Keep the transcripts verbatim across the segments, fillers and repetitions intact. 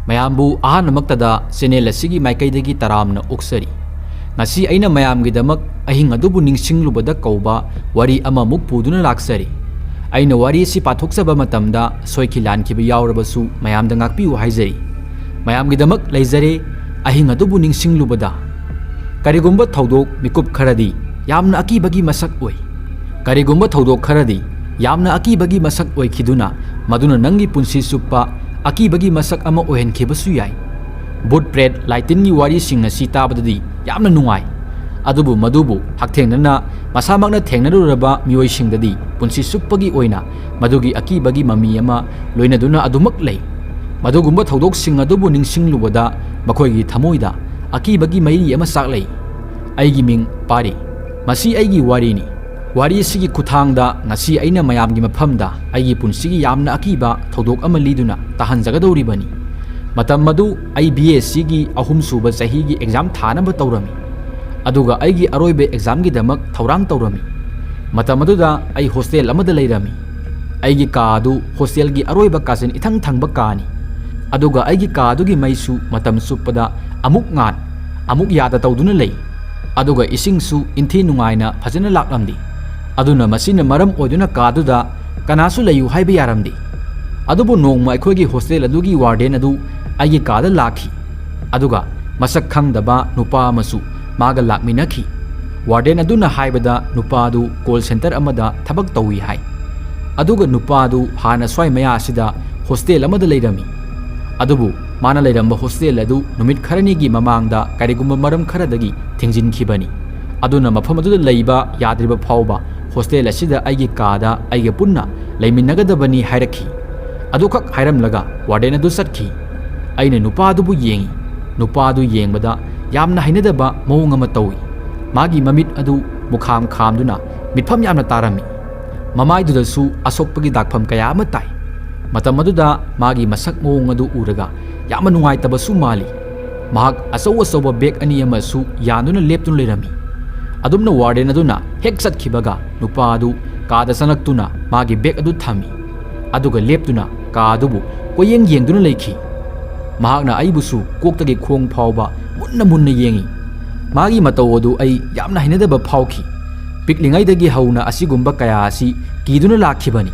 ꯃꯌꯥꯝꯕꯨ ꯑꯍꯥꯟꯕꯃꯛꯇꯗ ꯆꯦꯅꯦꯜ ꯑꯁꯤꯒꯤ ꯃꯥꯏꯀꯩꯗꯒꯤ ꯇꯔꯥꯝꯅ ꯑꯣꯛꯆꯔꯤ꯫ ꯉꯁꯤ ꯑꯩꯅ ꯃꯌꯥꯝꯒꯤꯗꯃꯛ "ꯑꯍꯤꯡ ꯑꯗꯨꯕꯨ ꯅꯤꯡꯁꯤꯡꯂꯨꯕꯗ" ꯀꯧꯕ ꯋꯥꯔꯤ ꯑꯃꯃꯨꯛ ꯄꯨꯗꯨꯅ ꯂꯥꯛꯆꯔꯤ꯫ ꯑꯩꯅ ꯋꯥꯔꯤ ꯑꯁꯤ ꯄꯥꯊꯣꯛꯆꯕ ꯃꯇꯝꯗ ꯁꯣꯏꯈꯤ ꯂꯥꯟꯈꯤꯕ ꯌꯥꯎꯔꯕꯁꯨ ꯃꯌꯥꯝꯗ ꯉꯥꯛꯄꯤꯌꯨ ꯍꯥꯏꯖꯔꯤ꯫ ꯃꯌꯥꯝꯒꯤꯗꯃꯛ ꯂꯩꯖꯔꯦ, "ꯑꯍꯤꯡ ꯑꯗꯨꯕꯨ ꯅꯤꯡꯁꯤꯡꯂꯨꯕꯗ"꯫ ꯀꯔꯤꯒꯨꯝꯕ ꯊꯧꯗꯣꯛ ꯃꯤꯀꯨꯞ ꯈꯔꯗꯤ ꯌꯥꯝꯅ ꯑꯀꯤꯕꯒꯤ ꯃꯁꯛ ꯑꯣꯏ꯫ ꯀꯔꯤꯒꯨꯝꯕ ꯊꯧꯗꯣꯛ ꯈꯔꯗꯤ ꯌꯥꯝꯅ ꯑꯀꯤꯕꯒꯤ ꯃꯁꯛ ꯑꯣꯏꯈꯤꯗꯨꯅ ꯃꯗꯨꯅ ꯅꯪꯒꯤ ꯄꯨꯟꯁꯤ ꯆꯨꯞꯄ ꯑꯀꯤꯕꯒꯤ ꯃꯁꯛ ꯑꯃ ꯑꯣꯏꯍꯟꯈꯤꯕꯁꯨ ꯌꯥꯏ꯫ ꯚꯨꯠ ꯄ꯭ꯔꯦꯠ ꯂꯥꯏꯇꯤꯟꯒꯤ ꯋꯥꯔꯤꯁꯤꯡ ꯑꯁꯤ ꯇꯥꯕꯗꯗꯤ ꯌꯥꯝꯅ ꯅꯨꯡꯉꯥꯏ, ꯑꯗꯨꯕꯨ ꯃꯗꯨꯕꯨ ꯍꯛꯊꯦꯡꯅꯅ ꯃꯁꯥꯃꯛꯅ ꯊꯦꯡꯅꯔꯨꯔꯕ ꯃꯤꯑꯣꯏꯁꯤꯡꯗꯗꯤ ꯄꯨꯟꯁꯤ ꯆꯨꯞꯄꯒꯤ ꯑꯣꯏꯅ ꯃꯗꯨꯒꯤ ꯑꯀꯤꯕꯒꯤ ꯃꯃꯤ ꯑꯃ ꯂꯣꯏꯅꯗꯨꯅ ꯑꯗꯨꯃꯛ ꯂꯩ꯫ ꯃꯗꯨꯒꯨꯝꯕ ꯊꯧꯗꯣꯛꯁꯤꯡ ꯑꯗꯨꯕꯨ ꯅꯤꯡꯁꯤꯡꯂꯨꯕꯗ ꯃꯈꯣꯏꯒꯤ ꯊꯃꯣꯏꯗ ꯑꯀꯤꯕꯒꯤ ꯃꯩꯔꯤ ꯑꯃ ꯆꯥꯛꯂꯩ꯫ ꯑꯩꯒꯤ ꯃꯤꯡ ꯄꯥꯔꯤ꯫ ꯃꯁꯤ ꯑꯩꯒꯤ ꯋꯥꯔꯤꯅꯤ꯫ ꯋꯥꯔꯤ ꯑꯁꯤꯒꯤ ꯈꯨꯠꯊꯥꯡꯗ ꯉꯁꯤ ꯑꯩꯅ ꯃꯌꯥꯝꯒꯤ ꯃꯐꯝꯗ ꯑꯩꯒꯤ ꯄꯨꯟꯁꯤꯒꯤ ꯌꯥꯝꯅ ꯑꯀꯤꯕ ꯊꯧꯗꯣꯛ ꯑꯃ ꯂꯤꯗꯨꯅ ꯇꯥꯍꯟꯖꯒꯗꯧꯔꯤꯕꯅꯤ꯫ ꯃꯇꯝ ꯑꯗꯨ ꯑꯩ ꯕꯤ ꯑꯦꯁ ꯁꯤꯒꯤ ꯑꯍꯨꯝꯁꯨꯕ ꯆꯍꯤꯒꯤ ꯑꯦꯛꯖꯥꯝ ꯊꯥꯅꯕ ꯇꯧꯔꯝꯃꯤ, ꯑꯗꯨꯒ ꯑꯩꯒꯤ ꯑꯔꯣꯏꯕ ꯑꯦꯛꯖꯥꯝꯒꯤꯗꯃꯛ ꯊꯧꯔꯥꯡ ꯇꯧꯔꯝꯃꯤ꯫ ꯃꯇꯝ ꯑꯗꯨꯗ ꯑꯩ ꯍꯣꯁꯇꯦꯜ ꯑꯃꯗ ꯂꯩꯔꯝꯃꯤ꯫ ꯑꯩꯒꯤ ꯀꯥ ꯑꯗꯨ ꯍꯣꯁꯇꯦꯜꯒꯤ ꯑꯔꯣꯏꯕ ꯀꯥꯆꯤꯟ ꯏꯊꯪ ꯊꯪꯕ ꯀꯥꯅꯤ, ꯑꯗꯨꯒ ꯑꯩꯒꯤ ꯀꯥ ꯑꯗꯨꯒꯤ ꯃꯩꯁꯨ ꯃꯇꯝ ꯆꯨꯞꯄꯗ ꯑꯃꯨꯛ ꯉꯥꯟ, ꯑꯃꯨꯛ ꯌꯥꯗ ꯇꯧꯗꯨꯅ ꯂꯩ꯫ ꯑꯗꯨꯒ ꯏꯁꯤꯡꯁꯨ ꯏꯟꯊꯤ ꯅꯨꯡꯉꯥꯏꯅ ꯐꯖꯅ ꯂꯥꯛꯂꯝꯗꯦ꯫ ꯑꯗꯨꯅ ꯃꯁꯤꯅ ꯃꯔꯝ ꯑꯣꯏꯗꯨꯅ ꯀꯥꯗꯨꯗ ꯀꯅꯥꯁꯨ ꯂꯩꯌꯨ ꯍꯥꯏꯕ ꯌꯥꯔꯝꯗꯦ꯫ ꯑꯗꯨꯕꯨ ꯅꯣꯡꯃ ꯑꯩꯈꯣꯏꯒꯤ ꯍꯣꯁꯇꯦꯜ ꯑꯗꯨꯒꯤ ꯋꯥꯔꯗꯦꯟ ꯑꯗꯨ ꯑꯩꯒꯤ ꯀꯥꯗ ꯂꯥꯛꯈꯤ, ꯑꯗꯨꯒ ꯃꯁꯛ ꯈꯪꯗꯕ ꯅꯨꯄꯥ ꯑꯃꯁꯨ ꯃꯥꯒ ꯂꯥꯛꯃꯤꯟꯅꯈꯤ꯫ ꯋꯥꯔꯗꯦꯟ ꯑꯗꯨꯅ ꯍꯥꯏꯕꯗ ꯅꯨꯄꯥ ꯑꯗꯨ ꯀꯣꯜ ꯁꯦꯟꯇꯔ ꯑꯃꯗ ꯊꯕꯛ ꯇꯧꯏ ꯍꯥꯏ꯫ ꯑꯗꯨꯒ ꯅꯨꯄꯥ ꯑꯗꯨ ꯍꯥꯟꯅ ꯁ꯭ꯋꯥꯏ ꯃꯌꯥ ꯑꯁꯤꯗ ꯍꯣꯁꯇꯦꯜ ꯑꯃꯗ ꯂꯩꯔꯝꯃꯤ꯫ ꯑꯗꯨꯕꯨ ꯃꯥꯅ ꯂꯩꯔꯝꯕ ꯍꯣꯁꯇꯦꯜ ꯑꯗꯨ ꯅꯨꯃꯤꯠ ꯈꯔꯅꯤꯒꯤ ꯃꯃꯥꯡꯗ ꯀꯔꯤꯒꯨꯝꯕ ꯃꯔꯝ ꯈꯔꯗꯒꯤ ꯊꯤꯡꯖꯤꯟꯈꯤꯕꯅꯤ꯫ ꯑꯗꯨꯅ ꯃꯐꯝ ꯑꯗꯨꯗ ꯂꯩꯕ ꯌꯥꯗ꯭ꯔꯤꯕ ꯐꯥꯎꯕ ꯍꯣꯁꯇꯦꯜ ꯑꯁꯤꯗ ꯑꯩꯒꯤ ꯀꯥꯗ ꯑꯩꯒ ꯄꯨꯟꯅ ꯂꯩꯃꯤꯟꯅꯒꯗꯕꯅꯤ ꯍꯥꯏꯔꯛꯈꯤ꯫ ꯑꯗꯨꯈꯛ ꯍꯥꯏꯔꯝꯂꯒ ꯋꯥꯔꯗꯦꯟ ꯑꯗꯨ ꯆꯠꯈꯤ꯫ ꯑꯩꯅ ꯅꯨꯄꯥ ꯑꯗꯨꯕꯨ ꯌꯦꯡꯉꯤ꯫ ꯅꯨꯄꯥ ꯑꯗꯨ ꯌꯦꯡꯕꯗ ꯌꯥꯝꯅ ꯍꯩꯅꯗꯕ ꯃꯑꯣꯡ ꯑꯃ ꯇꯧꯏ꯫ ꯃꯥꯒꯤ ꯃꯃꯤꯠ ꯑꯗꯨ ꯃꯨꯈꯥꯝ ꯈꯥꯝꯗꯨꯅ ꯃꯤꯠꯐꯝ ꯌꯥꯝꯅ ꯇꯥꯔꯝꯃꯤ꯫ ꯃꯃꯥꯏꯗꯨꯗꯁꯨ ꯑꯁꯣꯛꯄꯒꯤ ꯗꯥꯛꯐꯝ ꯀꯌꯥ ꯑꯃ ꯇꯥꯏ꯫ ꯃꯇꯝ ꯑꯗꯨꯗ ꯃꯥꯒꯤ ꯃꯁꯛ ꯃꯑꯣꯡ ꯑꯗꯨ ꯎꯔꯒ ꯌꯥꯝꯅ ꯅꯨꯡꯉꯥꯏꯇꯕꯁꯨ ꯃꯥꯜꯂꯤ꯫ ꯃꯍꯥꯛ ꯑꯆꯧ ꯑꯆꯧꯕ ꯕꯦꯒ ꯑꯅꯤ ꯑꯃꯁꯨ ꯌꯥꯟꯗꯨꯅ ꯂꯦꯞꯇꯨꯅ ꯂꯩꯔꯝꯃꯤ꯫ ꯑꯗꯨꯝꯅ ꯋꯥꯔꯗꯦꯟ ꯑꯗꯨꯅ ꯍꯦꯛ ꯆꯠꯈꯤꯕꯒ ꯅꯨꯄꯥ ꯑꯗꯨ ꯀꯥꯗ ꯆꯪꯂꯛꯇꯨꯅ ꯃꯥꯒꯤ ꯕꯦꯒ ꯑꯗꯨ ꯊꯝꯃꯤ꯫ ꯑꯗꯨꯒ ꯂꯦꯞꯇꯨꯅ ꯀꯥ ꯑꯗꯨꯕꯨ ꯀꯣꯏꯌꯦꯡ ꯌꯦꯡꯗꯨꯅ ꯂꯩꯈꯤ꯫ ꯃꯍꯥꯛꯅ ꯑꯩꯕꯨꯁꯨ ꯀꯣꯛꯇꯒꯤ ꯈꯣꯡ ꯐꯥꯎꯕ ꯃꯨꯟꯅ ꯃꯨꯟꯅ ꯌꯦꯡꯏ꯫ ꯃꯥꯒꯤ ꯃꯇꯧ ꯑꯗꯨ ꯑꯩ ꯌꯥꯝꯅ ꯍꯩꯅꯗꯕ ꯐꯥꯎꯈꯤ꯫ ꯄꯤꯛꯂꯤꯉꯩꯗꯒꯤ ꯍꯧꯅ ꯑꯁꯤꯒꯨꯝꯕ ꯀꯌꯥ ꯑꯁꯤ ꯀꯤꯗꯨꯅ ꯂꯥꯛꯈꯤꯕꯅꯤ꯫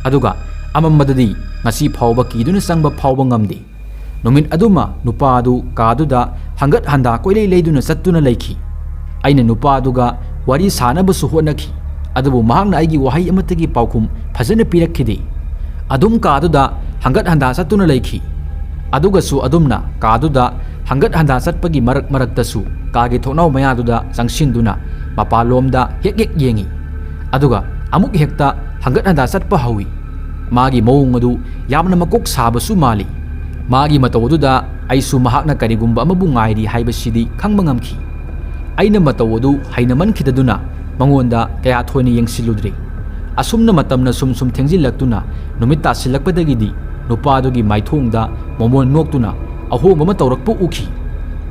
ꯑꯗꯨꯒ ꯑꯃꯝꯕꯗꯗꯤ ꯉꯁꯤ ꯐꯥꯎꯕ ꯀꯤꯗꯨꯅ ꯆꯪꯕ ꯐꯥꯎꯕ ꯉꯝꯗꯦ꯫ ꯅꯨꯃꯤꯠ ꯑꯗꯨꯃ ꯅꯨꯄꯥ ꯑꯗꯨ ꯀꯥꯗꯨꯗ ꯍꯪꯒꯠ ꯍꯟꯗꯥ ꯀꯣꯏꯂꯩ ꯂꯩꯗꯨꯅ ꯆꯠꯇꯨꯅ ꯂꯩꯈꯤ꯫ ꯑꯩꯅ ꯅꯨꯄꯥ ꯑꯗꯨꯒ ꯋꯥꯔꯤ ꯁꯥꯅꯕꯁꯨ ꯍꯣꯠꯅꯈꯤ, ꯑꯗꯨꯕꯨ ꯃꯍꯥꯛꯅ ꯑꯩꯒꯤ ꯋꯥꯍꯩ ꯑꯃꯠꯇꯒꯤ ꯄꯥꯎꯈꯨꯝ ꯐꯖꯅ ꯄꯤꯔꯛꯈꯤꯗꯦ꯫ ꯑꯗꯨꯝ ꯀꯥꯗꯨꯗ ꯍꯪꯒꯠ ꯍꯟꯗꯥ ꯆꯠꯇꯨꯅ ꯂꯩꯈꯤ꯫ ꯑꯗꯨꯒꯁꯨ ꯑꯗꯨꯝꯅ ꯀꯥꯗꯨꯗ ꯍꯪꯒꯠ ꯍꯟꯗꯥ ꯆꯠꯄꯒꯤ ꯃꯔꯛ ꯃꯔꯛꯇꯁꯨ ꯀꯥꯒꯤ ꯊꯣꯡꯅꯥꯎ ꯃꯌꯥꯗꯨꯗ ꯆꯪꯁꯤꯟꯗꯨꯅ ꯃꯄꯥꯟꯂꯣꯝꯗ ꯍꯦꯛ ꯍꯦꯛ ꯌꯦꯡꯏ꯫ ꯑꯗꯨꯒ ꯑꯃꯨꯛ ꯍꯦꯛꯇ ꯍꯪꯒꯠ ꯍꯟꯗꯥ ꯆꯠꯄ ꯍꯧꯏ꯫ ꯃꯥꯒꯤ ꯃꯑꯣꯡ ꯑꯗꯨ ꯌꯥꯝꯅ ꯃꯀꯣꯛ ꯁꯥꯕꯁꯨ ꯃꯥꯜꯂꯤ꯫ ꯃꯥꯒꯤ ꯃꯇꯧ ꯑꯗꯨꯗ ꯑꯩꯁꯨ ꯃꯍꯥꯛꯅ ꯀꯔꯤꯒꯨꯝꯕ ꯑꯃꯕꯨ ꯉꯥꯏꯔꯤ ꯍꯥꯏꯕꯁꯤꯗꯤ ꯈꯪꯕ ꯉꯝꯈꯤ꯫ ꯑꯩꯅ ꯃꯇꯧ ꯑꯗꯨ ꯍꯩꯅꯃꯟꯈꯤꯗꯗꯨꯅ ꯃꯉꯣꯟꯗ ꯀꯌꯥ ꯊꯣꯏꯅ ꯌꯦꯡꯁꯤꯜꯂꯨꯗ꯭ꯔꯦ꯫ ꯑꯁꯨꯝꯅ ꯃꯇꯝꯅ ꯁꯨꯝ ꯁꯨꯝ ꯊꯦꯡꯖꯤꯜꯂꯛꯇꯨꯅ ꯅꯨꯃꯤꯠ ꯇꯥꯁꯤꯜꯂꯛꯄꯗꯒꯤꯗꯤ ꯅꯨꯄꯥ ꯑꯗꯨꯒꯤ ꯃꯥꯏꯊꯣꯡꯗ ꯃꯣꯃꯣꯟ ꯅꯣꯛꯇꯨꯅ ꯑꯍꯣꯡꯕ ꯑꯃ ꯇꯧꯔꯛꯄ ꯎꯈꯤ꯫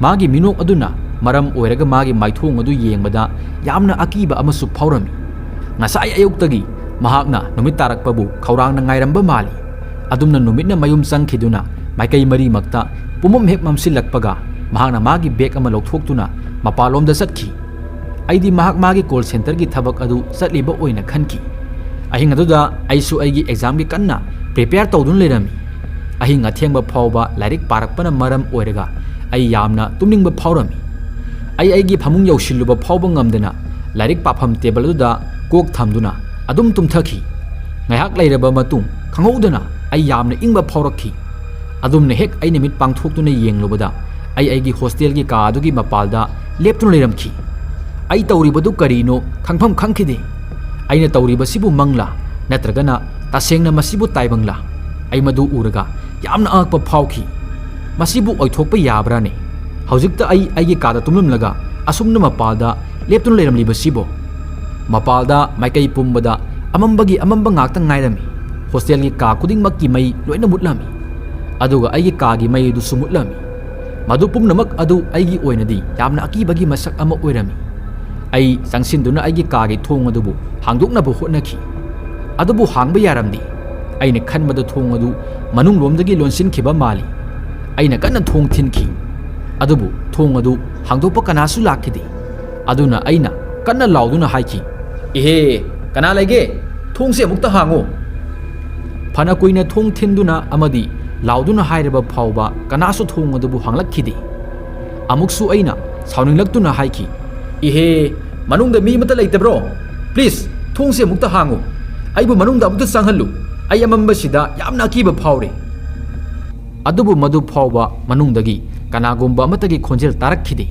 ꯃꯥꯒꯤ ꯃꯤꯅꯣꯛ ꯑꯗꯨꯅ ꯃꯔꯝ ꯑꯣꯏꯔꯒ ꯃꯥꯒꯤ ꯃꯥꯏꯊꯣꯡ ꯑꯗꯨ ꯌꯦꯡꯕꯗ ꯌꯥꯝꯅ ꯑꯀꯤꯕ ꯑꯃꯁꯨ ꯐꯥꯎꯔꯝꯃꯤ꯫ ꯉꯁꯥꯏ ꯑꯌꯨꯛꯇꯒꯤ ꯃꯍꯥꯛꯅ ꯅꯨꯃꯤꯠ ꯇꯥꯔꯛꯄꯕꯨ ꯈꯧꯔꯥꯡꯅ ꯉꯥꯏꯔꯝꯕ ꯃꯥꯜꯂꯤ꯫ ꯑꯗꯨꯝꯅ ꯅꯨꯃꯤꯠꯅ ꯃꯌꯨꯝ ꯆꯪꯈꯤꯗꯨꯅ ꯃꯥꯏꯀꯩ ꯃꯔꯤꯃꯛꯇ ꯄꯨꯝꯃꯝ ꯍꯦꯛ ꯃꯝꯁꯤꯜꯂꯛꯄꯒ ꯃꯍꯥꯛꯅ ꯃꯥꯒꯤ ꯕꯦꯒ ꯑꯃ ꯂꯧꯊꯣꯛꯇꯨꯅ ꯃꯄꯥꯟꯂꯣꯝꯗ ꯆꯠꯈꯤ꯫ ꯑꯩꯗꯤ ꯃꯍꯥꯛ ꯃꯥꯒꯤ ꯀꯣꯜ ꯁꯦꯟꯇꯔꯒꯤ ꯊꯕꯛ ꯑꯗꯨ ꯆꯠꯂꯤꯕ ꯑꯣꯏꯅ ꯈꯟꯈꯤ꯫ ꯑꯍꯤꯡ ꯑꯗꯨꯗ ꯑꯩꯁꯨ ꯑꯩꯒꯤ ꯑꯦꯛꯖꯥꯝꯒꯤ ꯀꯟꯅ ꯄ꯭ꯔꯤꯄꯦꯌꯔ ꯇꯧꯗꯨꯅ ꯂꯩꯔꯝꯃꯤ꯫ ꯑꯍꯤꯡ ꯑꯊꯦꯡꯕ ꯐꯥꯎꯕ ꯂꯥꯏꯔꯤꯛ ꯄꯥꯔꯛꯄꯅ ꯃꯔꯝ ꯑꯣꯏꯔꯒ ꯑꯩ ꯌꯥꯝꯅ ꯇꯨꯝꯅꯤꯡꯕ ꯐꯥꯎꯔꯝꯃꯤ꯫ ꯑꯩ ꯑꯩꯒꯤ ꯐꯃꯨꯡ ꯌꯧꯁꯤꯜꯂꯨꯕ ꯐꯥꯎꯕ ꯉꯝꯗꯅ ꯂꯥꯏꯔꯤꯛ ꯄꯥꯐꯝ ꯇꯦꯕꯜ ꯑꯗꯨꯗ ꯀꯣꯛ ꯊꯝꯗꯨꯅ ꯑꯗꯨꯝ ꯇꯨꯝꯊꯈꯤ꯫ ꯉꯥꯏꯍꯥꯛ ꯂꯩꯔꯕ ꯃꯇꯨꯡ ꯈꯪꯍꯧꯗꯅ ꯑꯩ ꯌꯥꯝꯅ ꯏꯪꯕ ꯐꯥꯎꯔꯛꯈꯤ꯫ ꯑꯗꯨꯝꯅ ꯍꯦꯛ ꯑꯩꯅ ꯃꯤꯠ ꯄꯥꯡꯊꯣꯛꯇꯨꯅ ꯌꯦꯡꯂꯨꯕꯗ ꯑꯩ ꯑꯩꯒꯤ ꯍꯣꯁꯇꯦꯜꯒꯤ ꯀꯥ ꯑꯗꯨꯒꯤ ꯃꯄꯥꯜꯗ ꯂꯦꯞꯇꯨꯅ ꯂꯩꯔꯝꯈꯤ꯫ ꯑꯩ ꯇꯧꯔꯤꯕꯗꯨ ꯀꯔꯤꯅꯣ ꯈꯪꯐꯝ ꯈꯪꯈꯤꯗꯦ꯫ ꯑꯩꯅ ꯇꯧꯔꯤꯕꯁꯤꯕꯨ ꯃꯪꯂꯥ ꯅꯠꯇ꯭ꯔꯒꯅ ꯇꯁꯦꯡꯅ ꯃꯁꯤꯕꯨ ꯇꯥꯏꯕꯪꯂꯥ? ꯑꯩ ꯃꯗꯨ ꯎꯔꯒ ꯌꯥꯝꯅ ꯑꯉꯛꯄ ꯐꯥꯎꯈꯤ꯫ ꯃꯁꯤꯕꯨ ꯑꯣꯏꯊꯣꯛꯄ ꯌꯥꯕ꯭ꯔꯥꯅꯦ? ꯍꯧꯖꯤꯛꯇ ꯑꯩ ꯑꯩꯒꯤ ꯀꯥꯗ ꯇꯨꯝꯂꯝꯂꯒ ꯑꯁꯨꯝꯅ ꯃꯄꯥꯜꯗ ꯂꯦꯞꯇꯨꯅ ꯂꯩꯔꯝꯂꯤꯕꯁꯤꯕꯣ? ꯃꯄꯥꯜꯗ ꯃꯥꯏꯀꯩ ꯄꯨꯝꯕꯗ ꯑꯃꯝꯕꯒꯤ ꯑꯃꯝꯕ ꯉꯥꯛꯇ ꯉꯥꯏꯔꯝꯃꯤ꯫ ꯍꯣꯁꯇꯦꯜꯒꯤ ꯀꯥ ꯈꯨꯗꯤꯡꯃꯛꯀꯤ ꯃꯩ ꯂꯣꯏꯅ ꯃꯨꯠꯂꯝꯃꯤ꯫ ꯑꯗꯨꯒ ꯑꯩꯒꯤ ꯀꯥꯒꯤ ꯃꯩ ꯑꯗꯨꯁꯨ ꯃꯨꯠꯂꯝꯃꯤ꯫ ꯃꯗꯨ ꯄꯨꯝꯅꯃꯛ ꯑꯗꯨ ꯑꯩꯒꯤ ꯑꯣꯏꯅꯗꯤ ꯌꯥꯝꯅ ꯑꯀꯤꯕꯒꯤ ꯃꯁꯛ ꯑꯃ ꯑꯣꯏꯔꯝꯃꯤ꯫ ꯑꯩ ꯆꯪꯁꯤꯟꯗꯨꯅ ꯑꯩꯒꯤ ꯀꯥꯒꯤ ꯊꯣꯡ ꯑꯗꯨꯕꯨ ꯍꯥꯡꯗꯣꯛꯅꯕ ꯍꯣꯠꯅꯈꯤ꯫ ꯑꯗꯨꯕꯨ ꯍꯥꯡꯕ ꯌꯥꯔꯝꯗꯦ꯫ ꯑꯩꯅ ꯈꯟꯕꯗ ꯊꯣꯡ ꯑꯗꯨ ꯃꯅꯨꯡꯂꯣꯝꯗꯒꯤ ꯂꯣꯟꯁꯤꯟꯈꯤꯕ ꯃꯥꯜꯂꯤ꯫ ꯑꯩꯅ ꯀꯟꯅ ꯊꯣꯡ ꯊꯤꯟꯈꯤ꯫ ꯑꯗꯨꯕꯨ ꯊꯣꯡ ꯑꯗꯨ ꯍꯥꯡꯗꯣꯛꯄ ꯀꯅꯥꯁꯨ ꯂꯥꯛꯈꯤꯗꯦ꯫ ꯑꯗꯨꯅ ꯑꯩꯅ ꯀꯟꯅ ꯂꯥꯎꯗꯨꯅ ꯍꯥꯏꯈꯤ, "ꯏꯍꯦ, ꯀꯅꯥ ꯂꯩꯒꯦ? ꯊꯣꯡꯁꯦ ꯑꯃꯨꯛꯇ ꯍꯥꯡꯉꯣ!" ꯐꯅ ꯀꯨꯏꯅ ꯊꯣꯡ ꯊꯤꯟꯗꯨꯅ ꯑꯃꯗꯤ ꯂꯥꯎꯗꯨꯅ ꯍꯥꯏꯔꯕ ꯐꯥꯎꯕ ꯀꯅꯥꯁꯨ ꯊꯣꯡ ꯑꯗꯨꯕꯨ ꯍꯥꯡꯂꯛꯈꯤꯗꯦ꯫ ꯑꯃꯨꯛꯁꯨ ꯑꯩꯅ ꯁꯥꯎꯅꯤꯡꯂꯛꯇꯨꯅ ꯍꯥꯏꯈꯤ, "ꯏꯍꯦ, ꯃꯅꯨꯡꯗ ꯃꯤ ꯑꯃꯠꯇ ꯂꯩꯇꯕ꯭ꯔꯣ? Please, ꯊꯣꯡꯁꯦ ꯑꯃꯨꯛꯇ ꯍꯥꯡꯉꯨ꯫ ꯑꯩꯕꯨ ꯃꯅꯨꯡꯗ ꯑꯃꯨꯛꯇ ꯆꯪꯍꯜꯂꯨ꯫ ꯑꯩ ꯑꯃꯝꯕꯁꯤꯗ ꯌꯥꯝꯅ ꯑꯀꯤꯕ ꯐꯥꯎꯔꯦ꯫" ꯑꯗꯨꯕꯨ ꯃꯗꯨ ꯐꯥꯎꯕ ꯃꯅꯨꯡꯗꯒꯤ ꯀꯅꯥꯒꯨꯝꯕ ꯑꯃꯠꯇꯒꯤ ꯈꯣꯟꯖꯦꯜ ꯇꯥꯔꯛꯈꯤꯗꯦ꯫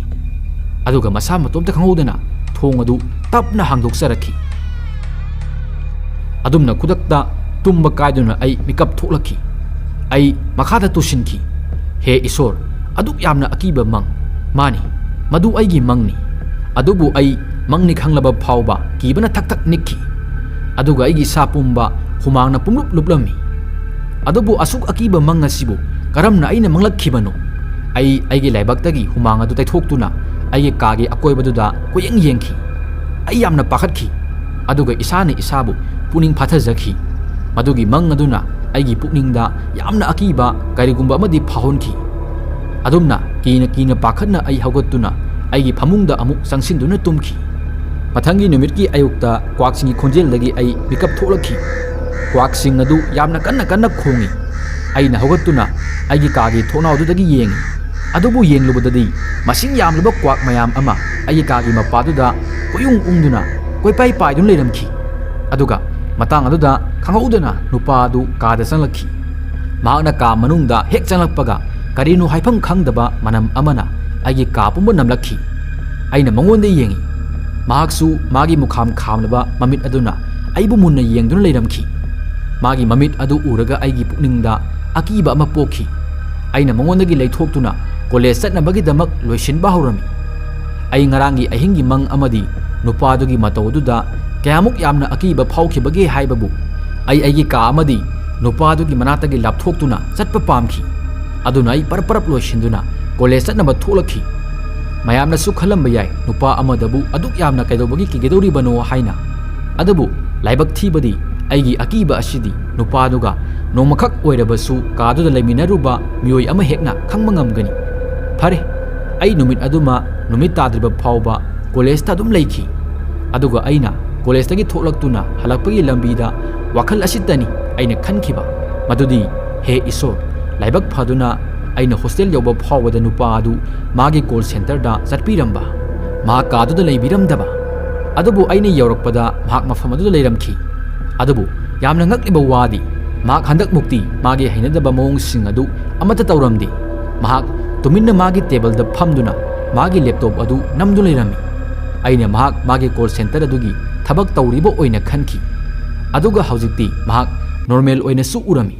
ꯑꯗꯨꯒ ꯃꯁꯥ ꯃꯇꯣꯝꯇ ꯈꯪꯍꯧꯗꯅ ꯊꯣꯡ ꯑꯗꯨ ꯇꯞꯅ ꯍꯥꯡꯗꯣꯛꯆꯔꯛꯈꯤ꯫ ꯑꯗꯨꯝꯅ ꯈꯨꯗꯛꯇ ꯇꯨꯝꯕ ꯀꯥꯏꯗꯨꯅ ꯑꯩ ꯃꯤꯀꯞ ꯊꯣꯛꯂꯛꯈꯤ꯫ ꯑꯩ ꯃꯈꯥꯗ ꯇꯨꯁꯤꯟꯈꯤ, "ꯍꯦ ꯏꯁꯣꯔ, ꯑꯗꯨꯛ ꯌꯥꯝꯅ ꯑꯀꯤꯕ ꯃꯪ! ꯃꯥꯅꯤ, ꯃꯗꯨ ꯑꯩꯒꯤ ꯃꯪꯅꯤ꯫" ꯑꯗꯨꯕꯨ ꯑꯩ ꯃꯪꯅꯤ ꯈꯪꯂꯕ ꯐꯥꯎꯕ ꯀꯤꯕꯅ ꯊꯛ ꯊꯛ ꯅꯤꯛꯈꯤ꯫ ꯑꯗꯨꯒ ꯑꯩꯒꯤ ꯏꯁꯥ ꯄꯨꯝꯕ ꯍꯨꯃꯥꯡꯅ ꯄꯨꯡꯂꯨꯞ ꯂꯨꯞꯂꯝꯃꯤ꯫ ꯑꯗꯨꯕꯨ ꯑꯁꯨꯛ ꯑꯀꯤꯕ ꯃꯪ ꯑꯁꯤꯕꯨ ꯀꯔꯝꯅ ꯑꯩꯅ ꯃꯪꯂꯛꯈꯤꯕꯅꯣ? ꯑꯩ ꯑꯩꯒꯤ ꯂꯥꯏꯕꯛꯇꯒꯤ ꯍꯨꯃꯥꯡ ꯑꯗꯨ ꯇꯩꯊꯣꯛꯇꯨꯅ ꯑꯩꯒꯤ ꯀꯥꯒꯤ ꯑꯀꯣꯏꯕꯗꯨꯗ ꯀꯣꯏꯌꯦꯡ ꯌꯦꯡꯈꯤ꯫ ꯑꯩ ꯌꯥꯝꯅ ꯄꯥꯈꯠꯈꯤ꯫ ꯑꯗꯨꯒ ꯏꯁꯥꯅ ꯏꯁꯥꯕꯨ ꯄꯨꯛꯅꯤꯡ ꯐꯥꯊꯖꯈꯤ꯫ ꯃꯗꯨꯒꯤ ꯃꯪ ꯑꯗꯨꯅ ꯑꯩꯒꯤ ꯄꯨꯛꯅꯤꯡꯗ ꯌꯥꯝꯅ ꯑꯀꯤꯕ ꯀꯔꯤꯒꯨꯝꯕ ꯑꯃꯗꯤ ꯐꯥꯎꯍꯟꯈꯤ꯫ ꯑꯗꯨꯝꯅ ꯀꯤꯅ ꯀꯤꯅ ꯄꯥꯈꯠꯅ ꯑꯩ ꯍꯧꯒꯠꯇꯨꯅ ꯑꯩꯒꯤ ꯐꯃꯨꯡꯗ ꯑꯃꯨꯛ ꯆꯪꯁꯤꯟꯗꯨꯅ ꯇꯨꯝꯈꯤ꯫ ꯃꯊꯪꯒꯤ ꯅꯨꯃꯤꯠꯀꯤ ꯑꯌꯨꯛꯇ ꯀ꯭ꯋꯥꯛꯁꯤꯡꯒꯤ ꯈꯣꯟꯖꯦꯜꯗꯒꯤ ꯑꯩ ꯃꯤꯀꯞ ꯊꯣꯛꯂꯛꯈꯤ꯫ ꯀ꯭ꯋꯥꯛꯁꯤꯡ ꯑꯗꯨ ꯌꯥꯝꯅ ꯀꯟꯅ ꯀꯟꯅ ꯈꯣꯡꯏ꯫ ꯑꯩꯅ ꯍꯧꯒꯠꯇꯨꯅ ꯑꯩꯒꯤ ꯀꯥꯒꯤ ꯊꯣꯡꯅꯥꯎꯗꯨꯗꯒꯤ ꯌꯦꯡꯏ꯫ ꯑꯗꯨꯕꯨ ꯌꯦꯡꯂꯨꯕꯗꯗꯤ ꯃꯁꯤꯡ ꯌꯥꯝꯂꯕ ꯀ꯭ꯋꯥꯛ ꯃꯌꯥꯝ ꯑꯃ ꯑꯩꯒꯤ ꯀꯥꯒꯤ ꯃꯄꯥꯗꯨꯗ ꯀꯣꯏꯌꯨꯡ ꯎꯪꯗꯨꯅ ꯀꯣꯏꯄꯥꯏ ꯄꯥꯏꯗꯨꯅ ꯂꯩꯔꯝꯈꯤ꯫ ꯑꯗꯨꯒ ꯃꯇꯥꯡ ꯑꯗꯨꯗ ꯈꯪꯍꯧꯗꯅ ꯅꯨꯄꯥ ꯑꯗꯨ ꯀꯥꯗ ꯆꯪꯂꯛꯈꯤ꯫ ꯃꯍꯥꯛꯅ ꯀꯥ ꯃꯅꯨꯡꯗ ꯍꯦꯛ ꯆꯪꯂꯛꯄꯒ ꯀꯔꯤꯅꯣ ꯍꯥꯏꯐꯝ ꯈꯪꯗꯕ ꯃꯅꯝ ꯑꯃꯅ ꯑꯩꯒꯤ ꯀꯥ ꯄꯨꯝꯕ ꯅꯝꯂꯛꯈꯤ꯫ ꯑꯩꯅ ꯃꯉꯣꯟꯗ ꯌꯦꯡꯏ꯫ ꯃꯍꯥꯛꯁꯨ ꯃꯥꯒꯤ ꯃꯨꯈꯥꯝ ꯈꯥꯝꯂꯕ ꯃꯃꯤꯠ ꯑꯗꯨꯅ ꯑꯩꯕꯨ ꯃꯨꯟꯅ ꯌꯦꯡꯗꯨꯅ ꯂꯩꯔꯝꯈꯤ꯫ ꯃꯥꯒꯤ ꯃꯃꯤꯠ ꯑꯗꯨ ꯎꯔꯒ ꯑꯩꯒꯤ ꯄꯨꯛꯅꯤꯡꯗ ꯑꯀꯤꯕ ꯑꯃ ꯄꯣꯛꯈꯤ꯫ ꯑꯩꯅ ꯃꯉꯣꯟꯗꯒꯤ ꯂꯩꯊꯣꯛꯇꯨꯅ ꯀꯣꯂꯦꯖ ꯆꯠꯅꯕꯒꯤꯗꯃꯛ ꯂꯣꯏꯁꯤꯟꯕ ꯍꯧꯔꯝꯃꯤ꯫ ꯑꯩ ꯉꯔꯥꯡꯒꯤ ꯑꯍꯤꯡꯒꯤ ꯃꯪ ꯑꯃꯗꯤ ꯅꯨꯄꯥꯗꯨꯒꯤ ꯃꯇꯧ ꯑꯗꯨꯗ ꯀꯌꯥꯃꯨꯛ ꯌꯥꯝꯅ ꯑꯀꯤꯕ ꯐꯥꯎꯈꯤꯕꯒꯦ ꯍꯥꯏꯕꯕꯨ ꯑꯩ ꯑꯩꯒꯤ ꯀꯥ ꯑꯃꯗꯤ ꯅꯨꯄꯥꯗꯨꯒꯤ ꯃꯅꯥꯛꯇꯒꯤ ꯂꯥꯞꯊꯣꯛꯇꯨꯅ ꯆꯠꯄ ꯄꯥꯝꯈꯤ꯫ ꯑꯗꯨꯅ ꯑꯩ ꯄꯔꯞ ꯄꯔꯞ ꯂꯣꯏꯁꯤꯟꯗꯨꯅ ꯀꯣꯂꯦꯖ ꯆꯠꯅꯕ ꯊꯣꯛꯂꯛꯈꯤ꯫ ꯃꯌꯥꯝꯅꯁꯨ ꯈꯜꯂꯝꯕ ꯌꯥꯏ, ꯅꯨꯄꯥ ꯑꯃꯗꯕꯨ ꯑꯗꯨꯛ ꯌꯥꯝꯅ ꯀꯩꯗꯧꯕꯒꯤ ꯀꯤꯒꯗꯧꯔꯤꯕꯅꯣ ꯍꯥꯏꯅ꯫ ꯑꯗꯨꯕꯨ ꯂꯥꯏꯕꯛ ꯊꯤꯕꯗꯤ ꯑꯩꯒꯤ ꯑꯀꯤꯕ ꯑꯁꯤꯗꯤ ꯅꯨꯄꯥꯗꯨꯒ ꯅꯣꯡꯃꯈꯛ ꯑꯣꯏꯔꯕꯁꯨ ꯀꯥꯗꯨꯗ ꯂꯩꯃꯤꯟꯅꯔꯨꯕ ꯃꯤꯑꯣꯏ ꯑꯃ ꯍꯦꯛꯅ ꯈꯪꯕ ꯉꯝꯒꯅꯤ꯫ ꯐꯔꯦ, ꯑꯩ ꯅꯨꯃꯤꯠ ꯑꯗꯨꯃ ꯅꯨꯃꯤꯠ ꯇꯥꯗ꯭ꯔꯤꯕ ꯐꯥꯎꯕ ꯀꯣꯂꯦꯖꯇ ꯑꯗꯨꯝ ꯂꯩꯈꯤ꯫ ꯑꯗꯨꯒ ꯑꯩꯅ ꯀꯣꯂꯦꯖꯇꯒꯤ ꯊꯣꯛꯂꯛꯇꯨꯅ ꯍꯜꯂꯛꯄꯒꯤ ꯂꯝꯕꯤꯗ ꯋꯥꯈꯜ ꯑꯁꯤꯇꯅꯤ ꯑꯩꯅ ꯈꯟꯈꯤꯕ, ꯃꯗꯨꯗꯤ, "ꯍꯦ ꯏꯁꯣꯔ, ꯂꯥꯏꯕꯛ ꯐꯗꯨꯅ ꯑꯩꯅ ꯍꯣꯁꯇꯦꯜ ꯌꯧꯕ ꯐꯥꯎꯕꯗ ꯅꯨꯄꯥ ꯑꯗꯨ ꯃꯥꯒꯤ ꯀꯣꯜ ꯁꯦꯟꯇꯔꯗ ꯆꯠꯄꯤꯔꯝꯕ, ꯃꯍꯥꯛ ꯀꯥꯗꯨꯗ ꯂꯩꯕꯤꯔꯝꯗꯕ"꯫ ꯑꯗꯨꯕꯨ ꯑꯩꯅ ꯌꯧꯔꯛꯄꯗ ꯃꯍꯥꯛ ꯃꯐꯝ ꯑꯗꯨꯗ ꯂꯩꯔꯝꯈꯤ꯫ ꯑꯗꯨꯕꯨ ꯌꯥꯝꯅ ꯉꯛꯂꯤꯕ ꯋꯥꯗꯤ, ꯃꯍꯥꯛ ꯍꯟꯗꯛꯃꯨꯛꯇꯤ ꯃꯥꯒꯤ ꯍꯩꯅꯗꯕ ꯃꯑꯣꯡꯁꯤꯡ ꯑꯗꯨ ꯑꯃꯠꯇ ꯇꯧꯔꯝꯗꯦ꯫ ꯃꯍꯥꯛ ꯇꯨꯃꯤꯟꯅ ꯃꯥꯒꯤ ꯇꯦꯕꯜꯗ ꯐꯝꯗꯨꯅ ꯃꯥꯒꯤ ꯂꯦꯞꯇꯣꯞ ꯑꯗꯨ ꯅꯝꯗꯨꯅ ꯂꯩꯔꯝꯃꯤ꯫ ꯑꯩꯅ ꯃꯍꯥꯛ ꯃꯥꯒꯤ ꯀꯣꯜ ꯁꯦꯟꯇꯔ ꯑꯗꯨꯒꯤ ꯊꯕꯛ ꯇꯧꯔꯤꯕ ꯑꯣꯏꯅ ꯈꯟꯈꯤ꯫ ꯑꯗꯨꯒ ꯍꯧꯖꯤꯛꯇꯤ ꯃꯍꯥꯛ ꯅꯣꯔꯃꯦꯜ ꯑꯣꯏꯅꯁꯨ ꯎꯔꯝꯃꯤ꯫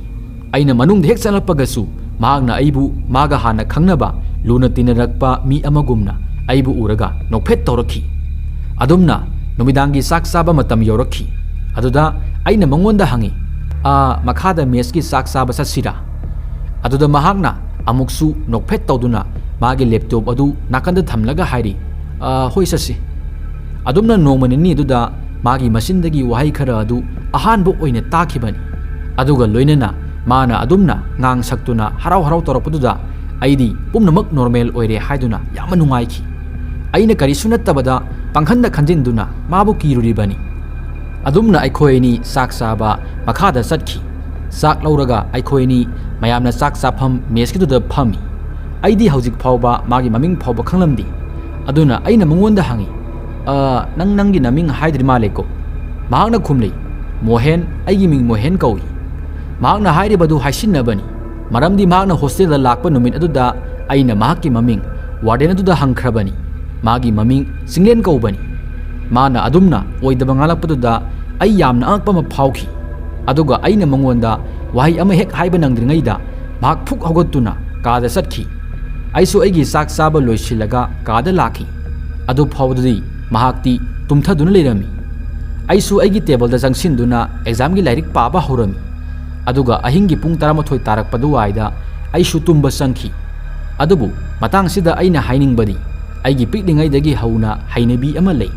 ꯑꯩꯅ ꯃꯅꯨꯡꯗ ꯍꯦꯛ ꯆꯪꯂꯛꯄꯒꯁꯨ ꯃꯍꯥꯛꯅ ꯑꯩꯕꯨ ꯃꯥꯒ ꯍꯥꯟꯅ ꯈꯪꯅꯕ, ꯂꯨꯅ ꯇꯤꯟꯅꯔꯛꯄ ꯃꯤ ꯑꯃꯒꯨꯝꯅ ꯑꯩꯕꯨ ꯎꯔꯒ ꯅꯣꯛꯐꯦꯠ ꯇꯧꯔꯛꯈꯤ꯫ ꯑꯗꯨꯝꯅ ꯅꯨꯃꯤꯗꯥꯡꯒꯤ ꯆꯥꯛ ꯆꯥꯕ ꯃꯇꯝ ꯌꯧꯔꯛꯈꯤ꯫ ꯑꯗꯨꯗ ꯑꯩꯅ ꯃꯉꯣꯟꯗ ꯍꯪꯉꯤ, "ꯑꯥ, ꯃꯈꯥꯗ ꯃꯦꯁꯀꯤ ꯆꯥꯛ ꯆꯥꯕ ꯆꯠꯁꯤꯔꯥ?" ꯑꯗꯨꯗ ꯃꯍꯥꯛꯅ ꯑꯃꯨꯛꯁꯨ ꯅꯣꯛꯐꯦꯠ ꯇꯧꯗꯨꯅ ꯃꯥꯒꯤ ꯂꯦꯞꯇꯣꯞ ꯑꯗꯨ ꯅꯥꯀꯟꯗ ꯊꯝꯂꯒ ꯍꯥꯏꯔꯤ, "ꯑꯥ, ꯍꯣꯏ, ꯆꯠꯁꯤ"꯫ ꯑꯗꯨꯝꯅ ꯅꯣꯡꯃ ꯅꯤꯅꯤ ꯑꯗꯨꯗ ꯃꯥꯒꯤ ꯃꯆꯤꯟꯗꯒꯤ ꯋꯥꯍꯩ ꯈꯔ ꯑꯗꯨ ꯑꯍꯥꯟꯕ ꯑꯣꯏꯅ ꯇꯥꯈꯤꯕꯅꯤ꯫ ꯑꯗꯨꯒ ꯂꯣꯏꯅꯅ ꯃꯥꯅ ꯑꯗꯨꯝꯅ ꯉꯥꯡ ꯁꯛꯇꯨꯅ ꯍꯔꯥꯎ ꯍꯔꯥꯎ ꯇꯧꯔꯛꯄꯗꯨꯗ ꯑꯩꯗꯤ ꯄꯨꯝꯅꯃꯛ ꯅꯣꯔꯃꯦꯜ ꯑꯣꯏꯔꯦ ꯍꯥꯏꯗꯨꯅ ꯌꯥꯝꯅ ꯅꯨꯡꯉꯥꯏꯈꯤ꯫ ꯑꯩꯅ ꯀꯔꯤꯁꯨ ꯅꯠꯇꯕꯗ ꯄꯥꯡꯈꯟꯗ ꯈꯟꯖꯤꯟꯗꯨꯅ ꯃꯥꯕꯨ ꯀꯤꯔꯨꯔꯤꯕꯅꯤ꯫ ꯑꯗꯨꯝꯅ ꯑꯩꯈꯣꯏ ꯑꯅꯤ ꯆꯥꯛ ꯆꯥꯕ ꯃꯈꯥꯗ ꯆꯠꯈꯤ꯫ ꯆꯥꯛ ꯂꯧꯔꯒ ꯑꯩꯈꯣꯏ ꯑꯅꯤ ꯃꯌꯥꯝꯅ ꯆꯥꯛ ꯆꯥꯐꯝ ꯃꯦꯁꯀꯤꯗꯨꯗ ꯐꯝꯃꯤ꯫ ꯑꯩꯗꯤ ꯍꯧꯖꯤꯛ ꯐꯥꯎꯕ ꯃꯥꯒꯤ ꯃꯃꯤꯡ ꯐꯥꯎꯕ ꯈꯪꯂꯝꯗꯦ꯫ ꯑꯗꯨꯅ ꯑꯩꯅ ꯃꯉꯣꯟꯗ ꯍꯪꯉꯤ, "ꯑ, ꯅꯪ ꯅꯪꯒꯤ ꯅꯃꯤꯡ ꯍꯥꯏꯗ꯭ꯔꯤ ꯃꯥꯜꯂꯦꯀꯣ?" ꯃꯍꯥꯛꯅ ꯈꯨꯝꯂꯤ, "ꯃꯣꯍꯦꯟ, ꯑꯩꯒꯤ ꯃꯤꯡ ꯃꯣꯍꯦꯟ ꯀꯧꯏ"꯫ ꯃꯍꯥꯛꯅ ꯍꯥꯏꯔꯤꯕꯗꯨ ꯍꯥꯏꯁꯤꯟꯅꯕꯅꯤ, ꯃꯔꯝꯗꯤ ꯃꯍꯥꯛꯅ ꯍꯣꯁꯇꯦꯜꯗ ꯂꯥꯛꯄ ꯅꯨꯃꯤꯠ ꯑꯗꯨꯗ ꯑꯩꯅ ꯃꯍꯥꯛꯀꯤ ꯃꯃꯤꯡ ꯋꯥꯔꯗꯦꯟ ꯑꯗꯨꯗ ꯍꯪꯈ꯭ꯔꯕꯅꯤ꯫ ꯃꯥꯒꯤ ꯃꯃꯤꯡ ꯆꯤꯡꯂꯦꯟ ꯀꯧꯕꯅꯤ꯫ ꯃꯥꯅ ꯑꯗꯨꯝꯅ ꯑꯣꯏꯗꯕ ꯉꯥꯡꯂꯛꯄꯗꯨꯗ ꯑꯩ ꯌꯥꯝꯅ ꯑꯉꯛꯄ ꯑꯃ ꯐꯥꯎꯈꯤ꯫ ꯑꯗꯨꯒ ꯑꯩꯅ ꯃꯉꯣꯟꯗ ꯋꯥꯍꯩ ꯑꯃ ꯍꯦꯛ ꯍꯥꯏꯕ ꯅꯪꯗ꯭ꯔꯤꯉꯩꯗ ꯃꯍꯥꯛ ꯐꯨꯛ ꯍꯧꯒꯠꯇꯨꯅ ꯀꯥꯗ ꯆꯠꯈꯤ꯫ ꯑꯩꯁꯨ ꯑꯩꯒꯤ ꯆꯥꯛ ꯆꯥꯕ ꯂꯣꯏꯁꯤꯜꯂꯒ ꯀꯥꯗ ꯂꯥꯛꯈꯤ꯫ ꯑꯗꯨ ꯐꯥꯎꯕꯗꯗꯤ ꯃꯍꯥꯛꯇꯤ ꯇꯨꯝꯊꯗꯨꯅ ꯂꯩꯔꯝꯃꯤ꯫ ꯑꯩꯁꯨ ꯑꯩꯒꯤ ꯇꯦꯕꯜꯗ ꯆꯪꯁꯤꯟꯗꯨꯅ ꯑꯦꯛꯖꯥꯝꯒꯤ ꯂꯥꯏꯔꯤꯛ ꯄꯥꯕ ꯍꯧꯔꯝꯃꯤ꯫ ꯑꯗꯨꯒ ꯑꯍꯤꯡꯒꯤ ꯄꯨꯡ ꯇꯔꯥꯃꯥꯊꯣꯏ ꯇꯥꯔꯛꯄ ꯑꯗꯨꯋꯥꯏꯗ ꯑꯩꯁꯨ ꯇꯨꯝꯕ ꯆꯪꯈꯤ꯫ ꯑꯗꯨꯕꯨ ꯃꯇꯥꯡꯁꯤꯗ ꯑꯩꯅ ꯍꯥꯏꯅꯤꯡꯕꯗꯤ, ꯑꯩꯒꯤ ꯄꯤꯛꯂꯤꯉꯩꯗꯒꯤ ꯍꯧꯅ ꯍꯩꯅꯕꯤ ꯑꯃ ꯂꯩ,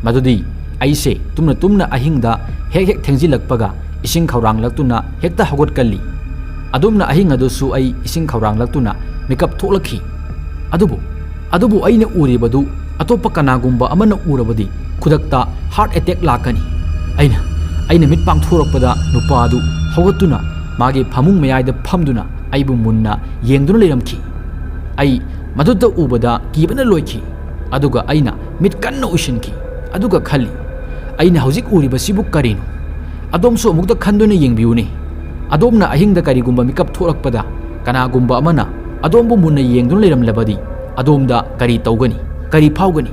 ꯃꯗꯨꯗꯤ ꯑꯩꯁꯦ ꯇꯨꯝꯅ ꯇꯨꯝꯅ ꯑꯍꯤꯡꯗ ꯍꯦꯛ ꯍꯦꯛ ꯊꯦꯡꯖꯤꯜꯂꯛꯄꯒ ꯏꯁꯤꯡ ꯈꯧꯔꯥꯡꯂꯛꯇꯨꯅ ꯍꯦꯛꯇ ꯍꯧꯒꯠꯀꯜꯂꯤ꯫ ꯑꯗꯨꯝꯅ ꯑꯍꯤꯡ ꯑꯗꯨꯁꯨ ꯑꯩ ꯏꯁꯤꯡ ꯈꯧꯔꯥꯡꯂꯛꯇꯨꯅ ꯃꯤꯀꯞ ꯊꯣꯛꯂꯛꯈꯤ꯫ ꯑꯗꯨꯕꯨ, ꯑꯗꯨꯕꯨ ꯑꯩꯅ ꯎꯔꯤꯕꯗꯨ ꯑꯇꯣꯞꯄ ꯀꯅꯥꯒꯨꯝꯕ ꯑꯃꯅ ꯎꯔꯕꯗꯤ ꯈꯨꯗꯛꯇ heart attack ꯂꯥꯛꯀꯅꯤ꯫ ꯑꯩꯅ, ꯑꯩꯅ ꯃꯤꯠ ꯄꯥꯡꯊꯣꯔꯛꯄꯗ ꯅꯨꯄꯥ ꯑꯗꯨ ꯍꯧꯒꯠꯇꯨꯅ ꯃꯥꯒꯤ ꯐꯃꯨꯡ ꯃꯌꯥꯏꯗ ꯐꯝꯗꯨꯅ ꯑꯩꯕꯨ ꯃꯨꯟꯅ ꯌꯦꯡꯗꯨꯅ ꯂꯩꯔꯝꯈꯤ꯫ ꯑꯩ ꯃꯗꯨꯗ ꯎꯕꯗ ꯀꯤꯕꯅ ꯂꯣꯏꯈꯤ꯫ ꯑꯗꯨꯒ ꯑꯩꯅ ꯃꯤꯠ ꯀꯟꯅ ꯎꯏꯁꯤꯟꯈꯤ꯫ ꯑꯗꯨꯒ ꯈꯜꯂꯤ, "ꯑꯩꯅ ꯍꯧꯖꯤꯛ ꯎꯔꯤꯕꯁꯤꯕꯨ ꯀꯔꯤꯅꯣ?" ꯑꯗꯣꯝꯁꯨ ꯑꯃꯨꯛꯇ ꯈꯟꯗꯨꯅ ꯌꯦꯡꯕꯤꯌꯨꯅꯦ꯫ ꯑꯗꯣꯝꯅ ꯑꯍꯤꯡꯗ ꯀꯔꯤꯒꯨꯝꯕ ꯃꯤꯀꯞ ꯊꯣꯛꯂꯛꯄꯗ ꯀꯅꯥꯒꯨꯝꯕ ꯑꯃꯅ ꯑꯗꯣꯝꯕꯨ ꯃꯨꯟꯅ ꯌꯦꯡꯗꯨꯅ ꯂꯩꯔꯝꯂꯕꯗꯤ ꯑꯗꯣꯝꯗ ꯀꯔꯤ ꯇꯧꯒꯅꯤ? ꯀꯔꯤ ꯐꯥꯎꯒꯅꯤ?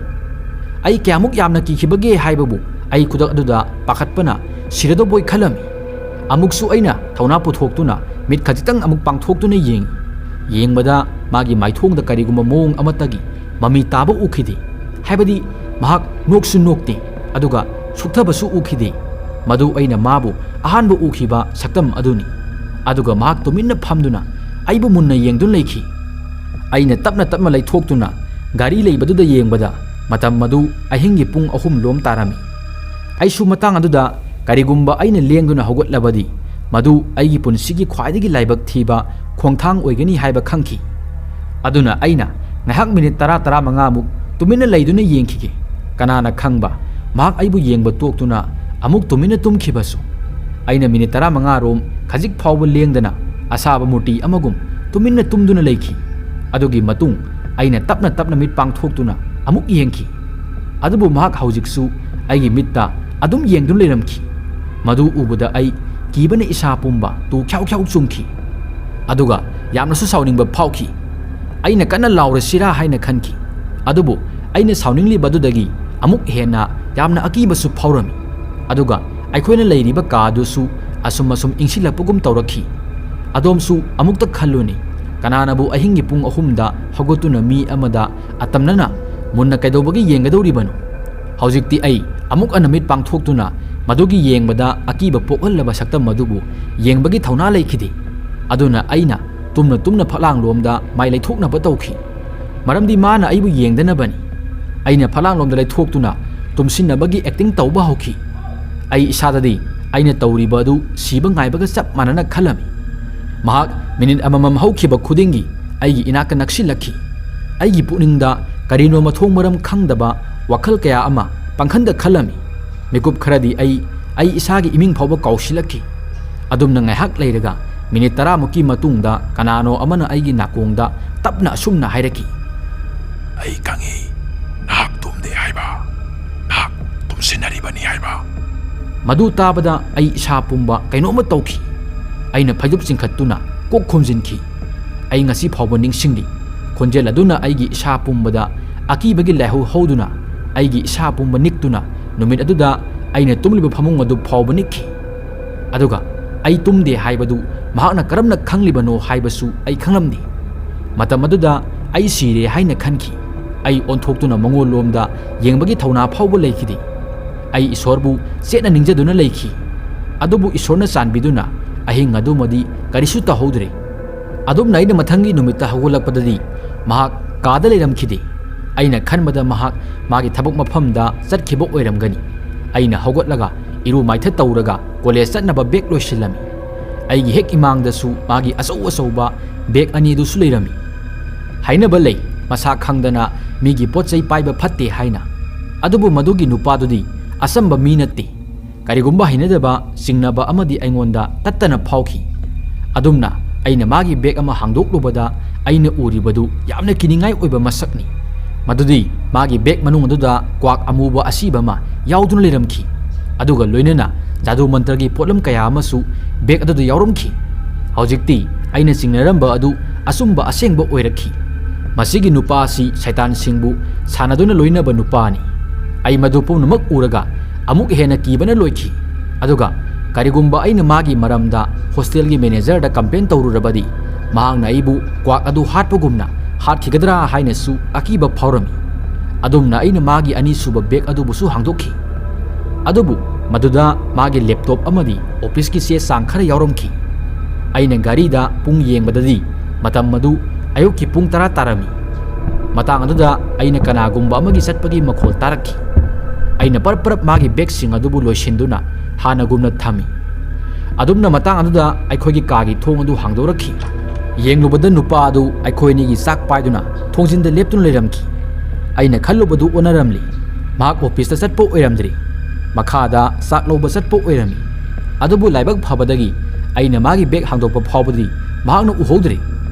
ꯑꯩ ꯀꯌꯥꯃꯨꯛ ꯌꯥꯝꯅ ꯀꯤꯈꯤꯕꯒꯦ ꯍꯥꯏꯕꯕꯨ ꯑꯩ ꯈꯨꯗꯛ ꯑꯗꯨꯗ ꯄꯥꯈꯠꯄꯅ ꯁꯤꯔꯗꯧꯕꯣꯏ ꯈꯜꯂꯝꯃꯤ꯫ ꯑꯃꯨꯛꯁꯨ ꯑꯩꯅ ꯊꯧꯅꯥ ꯄꯨꯊꯣꯛꯇꯨꯅ ꯃꯤꯠ ꯈꯖꯤꯛꯇꯪ ꯑꯃꯨꯛ ꯄꯥꯡꯊꯣꯛꯇꯨꯅ ꯌꯦꯡꯉꯤ꯫ ꯌꯦꯡꯕꯗ ꯃꯥꯒꯤ ꯃꯥꯏꯊꯣꯡꯗ ꯀꯔꯤꯒꯨꯝꯕ ꯃꯑꯣꯡ ꯑꯃꯠꯇꯒꯤ ꯃꯃꯤ ꯇꯥꯕ ꯎꯈꯤꯗꯦ꯫ ꯍꯥꯏꯕꯗꯤ ꯃꯍꯥꯛ ꯅꯣꯛꯁꯨ ꯅꯣꯛꯇꯦ, ꯑꯗꯨꯒ ꯁꯨꯛꯊꯕꯁꯨ ꯎꯈꯤꯗꯦ꯫ ꯃꯗꯨ ꯑꯩꯅ ꯃꯥꯕꯨ ꯑꯍꯥꯟꯕ ꯎꯈꯤꯕ ꯁꯛꯇꯝ ꯑꯗꯨꯅꯤ꯫ ꯑꯗꯨꯒ ꯃꯍꯥꯛ ꯇꯨꯃꯤꯟꯅ ꯐꯝꯗꯨꯅ ꯑꯩꯕꯨ ꯃꯨꯟꯅ ꯌꯦꯡꯗꯨꯅ ꯂꯩꯈꯤ꯫ ꯑꯩꯅ ꯇꯞꯅ ꯇꯞꯅ ꯂꯩꯊꯣꯛꯇꯨꯅ ꯒꯥꯔꯤ ꯂꯩꯕꯗꯨꯗ ꯌꯦꯡꯕꯗ ꯃꯇꯝ ꯑꯗꯨ ꯑꯍꯤꯡꯒꯤ ꯄꯨꯡ ꯑꯍꯨꯝ ꯂꯣꯝ ꯇꯥꯔꯝꯃꯤ꯫ ꯑꯩꯁꯨ ꯃꯇꯥꯡ ꯑꯗꯨꯗ ꯀꯔꯤꯒꯨꯝꯕ ꯑꯩꯅ ꯂꯦꯡꯗꯨꯅ ꯍꯧꯒꯠꯂꯕꯗꯤ ꯃꯗꯨ ꯑꯩꯒꯤ ꯄꯨꯟꯁꯤꯒꯤ ꯈ꯭ꯋꯥꯏꯗꯒꯤ ꯂꯥꯏꯕꯛ ꯊꯤꯕ ꯈꯣꯡꯊꯥꯡ ꯑꯣꯏꯒꯅꯤ ꯍꯥꯏꯕ ꯈꯪꯈꯤ꯫ ꯑꯗꯨꯅ ꯑꯩꯅ ꯉꯥꯏꯍꯥꯛ ꯃꯤꯅꯤꯠ ꯇꯔꯥ ꯇꯔꯥꯃꯉꯥꯃꯨꯛ ꯇꯨꯃꯤꯟꯅ ꯂꯩꯗꯨꯅ ꯌꯦꯡꯈꯤꯒꯦ꯫ ꯀꯅꯥꯅ ꯈꯪꯕ, ꯃꯍꯥꯛ ꯑꯩꯕꯨ ꯌꯦꯡꯕ ꯇꯣꯛꯇꯨꯅ ꯑꯃꯨꯛ ꯇꯨꯃꯤꯟꯅ ꯇꯨꯝꯈꯤꯕꯁꯨ꯫ ꯑꯩꯅ ꯃꯤꯅꯤꯠ ꯇꯔꯥꯃꯉꯥ ꯔꯣꯝ ꯈꯖꯤꯛ ꯐꯥꯎꯕ ꯂꯦꯡꯗꯅ ꯑꯁꯥꯕ ꯃꯨꯔꯇꯤ ꯑꯃꯒꯨꯝ ꯇꯨꯃꯤꯟꯅ ꯇꯨꯝꯗꯨꯅ ꯂꯩꯈꯤ꯫ ꯑꯗꯨꯒꯤ ꯃꯇꯨꯡ ꯑꯩꯅ ꯇꯞꯅ ꯇꯞꯅ ꯃꯤꯠ ꯄꯥꯡꯊꯣꯛꯇꯨꯅ ꯑꯃꯨꯛ ꯌꯦꯡꯈꯤ꯫ ꯑꯗꯨꯕꯨ ꯃꯍꯥꯛ ꯍꯧꯖꯤꯛꯁꯨ ꯑꯩꯒꯤ ꯃꯤꯠꯇ ꯑꯗꯨꯝ ꯌꯦꯡꯗꯨꯅ ꯂꯩꯔꯝꯈꯤ꯫ ꯃꯗꯨ ꯎꯕꯗ ꯑꯩ ꯀꯤꯕꯅ ꯏꯁꯥ ꯄꯨꯝꯕ ꯇꯨ ꯈ꯭ꯌꯥꯎ ꯈ꯭ꯌꯥꯎ ꯆꯨꯡꯈꯤ꯫ ꯑꯗꯨꯒ ꯌꯥꯝꯅꯁꯨ ꯁꯥꯎꯅꯤꯡꯕ ꯐꯥꯎꯈꯤ꯫ ꯑꯩꯅ ꯀꯟꯅ ꯂꯥꯎꯔꯁꯤꯔꯥ ꯍꯥꯏꯅ ꯈꯟꯈꯤ꯫ ꯑꯗꯨꯕꯨ ꯑꯩꯅ ꯁꯥꯎꯅꯤꯡꯂꯤꯕ ꯑꯗꯨꯗꯒꯤ ꯑꯃꯨꯛ ꯍꯦꯟꯅ ꯌꯥꯝꯅ ꯑꯀꯤꯕꯁꯨ ꯐꯥꯎꯔꯝꯃꯤ꯫ ꯑꯗꯨꯒ ꯑꯩꯈꯣꯏꯅ ꯂꯩꯔꯤꯕ ꯀꯥ ꯑꯗꯨꯁꯨ ꯑꯁꯨꯝ ꯑꯁꯨꯝ ꯏꯪꯁꯤꯜꯂꯛꯄꯒꯨꯝ ꯇꯧꯔꯛꯈꯤ꯫ ꯑꯗꯣꯝꯁꯨ ꯑꯃꯨꯛꯇ ꯈꯜꯂꯨꯅꯦ, ꯀꯅꯥꯅꯕꯨ ꯑꯍꯤꯡꯒꯤ ꯄꯨꯡ ꯑꯍꯨꯝꯗ ꯍꯧꯒꯠꯇꯨꯅ ꯃꯤ ꯑꯃꯗ ꯑꯇꯝꯅꯅ ꯃꯨꯟꯅ ꯀꯩꯗꯧꯕꯒꯤ ꯌꯦꯡꯒꯗꯧꯔꯤꯕꯅꯣ? ꯍꯧꯖꯤꯛꯇꯤ ꯑꯩ ꯑꯃꯨꯛ ꯍꯟꯅ ꯃꯤꯠ ꯄꯥꯡꯊꯣꯛꯇꯨꯅ ꯃꯗꯨꯒꯤ ꯌꯦꯡꯕꯗ ꯑꯀꯤꯕ ꯄꯣꯛꯍꯜꯂꯕ ꯁꯛꯇꯝ ꯑꯗꯨꯕꯨ ꯌꯦꯡꯕꯒꯤ ꯊꯧꯅꯥ ꯂꯩꯈꯤꯗꯦ꯫ ꯑꯗꯨꯅ ꯑꯩꯅ ꯇꯨꯝꯅ ꯇꯨꯝꯅ ꯐꯛꯂꯥꯡꯂꯣꯝꯗ ꯃꯥꯏ ꯂꯩꯊꯣꯛꯅꯕ ꯇꯧꯈꯤ꯫ ꯃꯔꯝꯗꯤ ꯃꯥꯅ ꯑꯩꯕꯨ ꯌꯦꯡꯗꯅꯕꯅꯤ꯫ ꯑꯩꯅ ꯐꯛꯂꯥꯡꯂꯣꯝꯗ ꯂꯩꯊꯣꯛꯇꯨꯅ ꯇꯨꯝꯁꯤꯟꯅꯕꯒꯤ ꯑꯦꯛꯇꯤꯡ ꯇꯧꯕ ꯍꯧꯈꯤ꯫ ꯑꯩ ꯏꯁꯥꯗꯗꯤ ꯑꯩꯅ ꯇꯧꯔꯤꯕ ꯑꯗꯨ ꯁꯤꯕ ꯉꯥꯏꯕꯒ ꯆꯞ ꯃꯥꯟꯅꯅ ꯈꯜꯂꯝꯃꯤ꯫ ꯃꯍꯥꯛ ꯃꯤꯅꯤꯠ ꯑꯃꯃꯝ ꯍꯧꯈꯤꯕ ꯈꯨꯗꯤꯡꯒꯤ ꯑꯩꯒꯤ ꯏꯅꯥꯛꯇ ꯅꯛꯁꯤꯜꯂꯛꯈꯤ꯫ ꯑꯩꯒꯤ ꯄꯨꯛꯅꯤꯡꯗ ꯀꯔꯤꯅꯣ ꯃꯊꯣꯡ ꯃꯔꯝ ꯈꯪꯗꯕ ꯋꯥꯈꯜ ꯀꯌꯥ ꯑꯃ ꯄꯪꯈꯟꯗ ꯈꯜꯂꯝꯃꯤ꯫ ꯃꯤꯀꯨꯞ ꯈꯔꯗꯤ ꯑꯩ, ꯑꯩ ꯏꯁꯥꯒꯤ ꯏꯃꯤꯡ ꯐꯥꯎꯕ ꯀꯥꯎꯁꯤꯜꯂꯛꯈꯤ꯫ ꯑꯗꯨꯝꯅ ꯉꯥꯏꯍꯥꯛ ꯂꯩꯔꯒ ꯃꯤꯅꯤꯠ ꯇꯔꯥꯃꯨꯛꯀꯤ ꯃꯇꯨꯡꯗ ꯀꯅꯥꯅꯣ ꯑꯃꯅ ꯑꯩꯒꯤ ꯅꯥꯀꯣꯡꯗ ꯇꯞꯅ ꯑꯁꯨꯝꯅ ꯍꯥꯏꯔꯛꯈꯤ, "ꯑꯩ ꯈꯪꯏ, ꯅꯍꯥꯛ ꯇꯨꯝꯗꯦ ꯍꯥꯏꯕ, ꯅꯍꯥꯛ ꯇꯨꯝꯁꯤꯟꯅꯔꯤꯕꯅꯤ ꯍꯥꯏꯕ꯫" ꯃꯗꯨ ꯇꯥꯕꯗ ꯑꯩ ꯏꯁꯥ ꯄꯨꯝꯕ ꯀꯩꯅꯣꯝꯃ ꯇꯧꯈꯤ꯫ ꯑꯩꯅ ꯐꯩꯖꯨꯞ ꯆꯤꯡꯈꯠꯇꯨꯅ ꯀꯣꯛ ꯈꯨꯝꯖꯤꯟꯈꯤ꯫ ꯑꯩ ꯉꯁꯤ ꯐꯥꯎꯕ ꯅꯤꯡꯁꯤꯡꯂꯤ꯫ ꯈꯣꯟꯖꯦꯜ ꯑꯗꯨꯅ ꯑꯩꯒꯤ ꯏꯁꯥ ꯄꯨꯝꯕꯗ ꯑꯀꯤꯕꯒꯤ ꯂꯥꯏꯍꯧ ꯍꯧꯗꯨꯅ ꯑꯩꯒꯤ ꯏꯁꯥ ꯄꯨꯝꯕ ꯅꯤꯛꯇꯨꯅ ꯅꯨꯃꯤꯠ ꯑꯗꯨꯗ ꯑꯩꯅ ꯇꯨꯝꯂꯤꯕ ꯐꯃꯨꯡ ꯑꯗꯨ ꯐꯥꯎꯕ ꯅꯤꯛꯈꯤ꯫ ꯑꯗꯨꯒ ꯑꯩ ꯇꯨꯝꯗꯦ ꯍꯥꯏꯕꯗꯨ ꯃꯍꯥꯛꯅ ꯀꯔꯝꯅ ꯈꯪꯂꯤꯕꯅꯣ ꯍꯥꯏꯕꯁꯨ ꯑꯩ ꯈꯪꯂꯝꯗꯦ꯫ ꯃꯇꯝ ꯑꯗꯨꯗ ꯑꯩ ꯁꯤꯔꯦ ꯍꯥꯏꯅ ꯈꯟꯈꯤ꯫ ꯑꯩ ꯑꯣꯟꯊꯣꯛꯇꯨꯅ ꯃꯉꯣꯟꯂꯣꯝꯗ ꯌꯦꯡꯕꯒꯤ ꯊꯧꯅꯥ ꯐꯥꯎꯕ ꯂꯩꯈꯤꯗꯦ꯫ ꯑꯩ ꯏꯁꯣꯔꯕꯨ ꯆꯦꯠꯅ ꯅꯤꯡꯖꯗꯨꯅ ꯂꯩꯈꯤ꯫ ꯑꯗꯨꯕꯨ ꯏꯁꯣꯔꯅ ꯆꯥꯟꯕꯤꯗꯨꯅ ꯑꯍꯤꯡ ꯑꯗꯨꯃꯗꯤ ꯀꯔꯤꯁꯨ ꯇꯧꯍꯧꯗ꯭ꯔꯦ꯫ ꯑꯗꯨꯝꯅ ꯑꯩꯅ ꯃꯊꯪꯒꯤ ꯅꯨꯃꯤꯠꯇ ꯍꯧꯒꯠꯂꯛꯄꯗꯗꯤ ꯃꯍꯥꯛ ꯀꯥꯗ ꯂꯩꯔꯝꯈꯤꯗꯦ꯫ ꯑꯩꯅ ꯈꯟꯕꯗ ꯃꯍꯥꯛ ꯃꯥꯒꯤ ꯊꯕꯛ ꯃꯐꯝꯗ ꯆꯠꯈꯤꯕ ꯑꯣꯏꯔꯝꯒꯅꯤ꯫ ꯑꯩꯅ ꯍꯧꯒꯠꯂꯒ ꯏꯔꯨ ꯃꯥꯏꯊ ꯇꯧꯔꯒ ꯀꯣꯂꯦꯖ ꯆꯠꯅꯕ ꯕꯦꯒ ꯂꯣꯏꯁꯤꯜꯂꯝꯃꯤ꯫ ꯑꯩꯒꯤ ꯍꯦꯛ ꯏꯃꯥꯡꯗꯁꯨ ꯃꯥꯒꯤ ꯑꯆꯧ ꯑꯆꯧꯕ ꯕꯦꯒ ꯑꯅꯤꯗꯨꯁꯨ ꯂꯩꯔꯝꯃꯤ꯫ ꯍꯥꯏꯅꯕ ꯂꯩ, ꯃꯁꯥ ꯈꯪꯗꯅ ꯃꯤꯒꯤ ꯄꯣꯠ ꯆꯩ ꯄꯥꯏꯕ ꯐꯠꯇꯦ ꯍꯥꯏꯅ꯫ ꯑꯗꯨꯕꯨ ꯃꯗꯨꯒꯤ ꯅꯨꯄꯥꯗꯨꯗꯤ ꯑꯆꯝꯕ ꯃꯤ ꯅꯠꯇꯦ꯫ ꯀꯔꯤꯒꯨꯝꯕ ꯍꯩꯅꯗꯕ ꯆꯤꯡꯅꯕ ꯑꯃꯗꯤ ꯑꯩꯉꯣꯟꯗ ꯇꯠꯇꯅ ꯐꯥꯎꯈꯤ꯫ ꯑꯗꯨꯝꯅ ꯑꯩꯅ ꯃꯥꯒꯤ ꯕꯦꯒ ꯑꯃ ꯍꯥꯡꯗꯣꯛꯂꯨꯕꯗ ꯑꯩꯅ ꯎꯔꯤꯕꯗꯨ ꯌꯥꯝꯅ ꯀꯤꯅꯤꯡꯉꯥꯏ ꯑꯣꯏꯕ ꯃꯁꯛꯅꯤ꯫ ꯃꯗꯨꯗꯤ ꯃꯥꯒꯤ ꯕꯦꯒ ꯃꯅꯨꯡ ꯑꯗꯨꯗ ꯀ꯭ꯋꯥꯛ ꯑꯃꯨꯕ ꯑꯁꯤꯕ ꯑꯃ ꯌꯥꯎꯗꯨꯅ ꯂꯩꯔꯝꯈꯤ꯫ ꯑꯗꯨꯒ ꯂꯣꯏꯅꯅ ꯖꯥꯗꯨ ꯃꯟꯇ꯭ꯔꯒꯤ ꯄꯣꯠꯂꯝ ꯀꯌꯥ ꯑꯃꯁꯨ ꯕꯦꯒ ꯑꯗꯨꯗ ꯌꯥꯎꯔꯝꯈꯤ꯫ ꯍꯧꯖꯤꯛꯇꯤ ꯑꯩꯅ ꯆꯤꯡꯅꯔꯝꯕ ꯑꯗꯨ ꯑꯆꯨꯝꯕ ꯑꯁꯦꯡꯕ ꯑꯣꯏꯔꯛꯈꯤ꯫ ꯃꯁꯤꯒꯤ ꯅꯨꯄꯥ ꯑꯁꯤ ꯁꯩꯇꯥꯟꯁꯤꯡꯕꯨ ꯁꯥꯟꯅꯗꯨꯅ ꯂꯣꯏꯅꯕ ꯅꯨꯄꯥꯅꯤ꯫ ꯑꯩ ꯃꯗꯨ ꯄꯨꯝꯅꯃꯛ ꯎꯔꯒ ꯑꯃꯨꯛ ꯍꯦꯟꯅ ꯀꯤꯕꯅ ꯂꯣꯏꯈꯤ꯫ ꯑꯗꯨꯒ ꯀꯔꯤꯒꯨꯝꯕ ꯑꯩꯅ ꯃꯥꯒꯤ ꯃꯔꯝꯗ ꯍꯣꯁꯇꯦꯜꯒꯤ ꯃꯦꯅꯦꯖꯔꯗ ꯀꯝꯄ꯭ꯂꯦꯟ ꯇꯧꯔꯨꯔꯕꯗꯤ ꯃꯍꯥꯛꯅ ꯑꯩꯕꯨ ꯀ꯭ꯋꯥꯛ ꯑꯗꯨ ꯍꯥꯠꯄꯒꯨꯝꯅ ꯍꯥꯠꯈꯤꯒꯗ꯭ꯔꯥ ꯍꯥꯏꯅꯁꯨ ꯑꯀꯤꯕ ꯐꯥꯎꯔꯝꯃꯤ꯫ ꯑꯗꯨꯝꯅ ꯑꯩꯅ ꯃꯥꯒꯤ ꯑꯅꯤꯁꯨꯕ ꯕꯦꯒ ꯑꯗꯨꯕꯨꯁꯨ ꯍꯥꯡꯗꯣꯛꯈꯤ꯫ ꯑꯗꯨꯕꯨ ꯃꯗꯨꯗ ꯃꯥꯒꯤ ꯂꯦꯞꯇꯣꯞ ꯑꯃꯗꯤ ꯑꯣꯐꯤꯁꯀꯤ ꯆꯦ ꯆꯥꯡ ꯈꯔ ꯌꯥꯎꯔꯝꯈꯤ꯫ ꯑꯩꯅ ꯘꯔꯤꯗ ꯄꯨꯡ ꯌꯦꯡꯕꯗꯗꯤ ꯃꯇꯝ ꯑꯗꯨ ꯑꯌꯨꯛꯀꯤ ꯄꯨꯡ ꯇꯔꯥ ꯇꯥꯔꯝꯃꯤ꯫ ꯃꯇꯥꯡ ꯑꯗꯨꯗ ꯑꯩꯅ ꯀꯅꯥꯒꯨꯝꯕ ꯑꯃꯒꯤ ꯆꯠꯄꯒꯤ ꯃꯈꯣꯜ ꯇꯥꯔꯛꯈꯤ꯫ ꯑꯩꯅ ꯄꯔꯞ ꯄꯔꯞ ꯃꯥꯒꯤ ꯕꯦꯒꯁꯤꯡ ꯑꯗꯨꯕꯨ ꯂꯣꯏꯁꯤꯟꯗꯨꯅ ꯍꯥꯟꯅꯒꯨꯝꯅ ꯊꯝꯃꯤ꯫ ꯑꯗꯨꯝꯅ ꯃꯇꯥꯡ ꯑꯗꯨꯗ ꯑꯩꯈꯣꯏꯒꯤ ꯀꯥꯒꯤ ꯊꯣꯡ ꯑꯗꯨ ꯍꯥꯡꯗꯣꯔꯛꯈꯤ꯫ ꯌꯦꯡꯂꯨꯕꯗ ꯅꯨꯄꯥ ꯑꯗꯨ ꯑꯩꯈꯣꯏ ꯑꯅꯤꯒꯤ ꯆꯥꯛ ꯄꯥꯏꯗꯨꯅ ꯊꯣꯡꯖꯤꯟꯗ ꯂꯦꯞꯇꯨꯅ ꯂꯩꯔꯝꯈꯤ꯫ ꯑꯩꯅ ꯈꯜꯂꯨꯕꯗꯨ ꯑꯣꯟꯅꯔꯝꯂꯤ꯫ ꯃꯍꯥꯛ ꯑꯣꯐꯤꯁꯇ ꯆꯠꯄ ꯑꯣꯏꯔꯝꯗ꯭ꯔꯤ꯫ ꯃꯈꯥꯗ ꯆꯥꯛ ꯂꯧꯕ ꯆꯠꯄ ꯑꯣꯏꯔꯝꯃꯤ꯫ ꯑꯗꯨꯕꯨ ꯂꯥꯏꯕꯛ ꯐꯕꯗꯒꯤ ꯑꯩꯅ ꯃꯥꯒꯤ ꯕꯦꯒ ꯍꯥꯡꯗꯣꯛꯄ ꯐꯥꯎꯕꯗꯤ ꯃꯍꯥꯛꯅ ꯎꯍꯧꯗ꯭ꯔꯤ꯫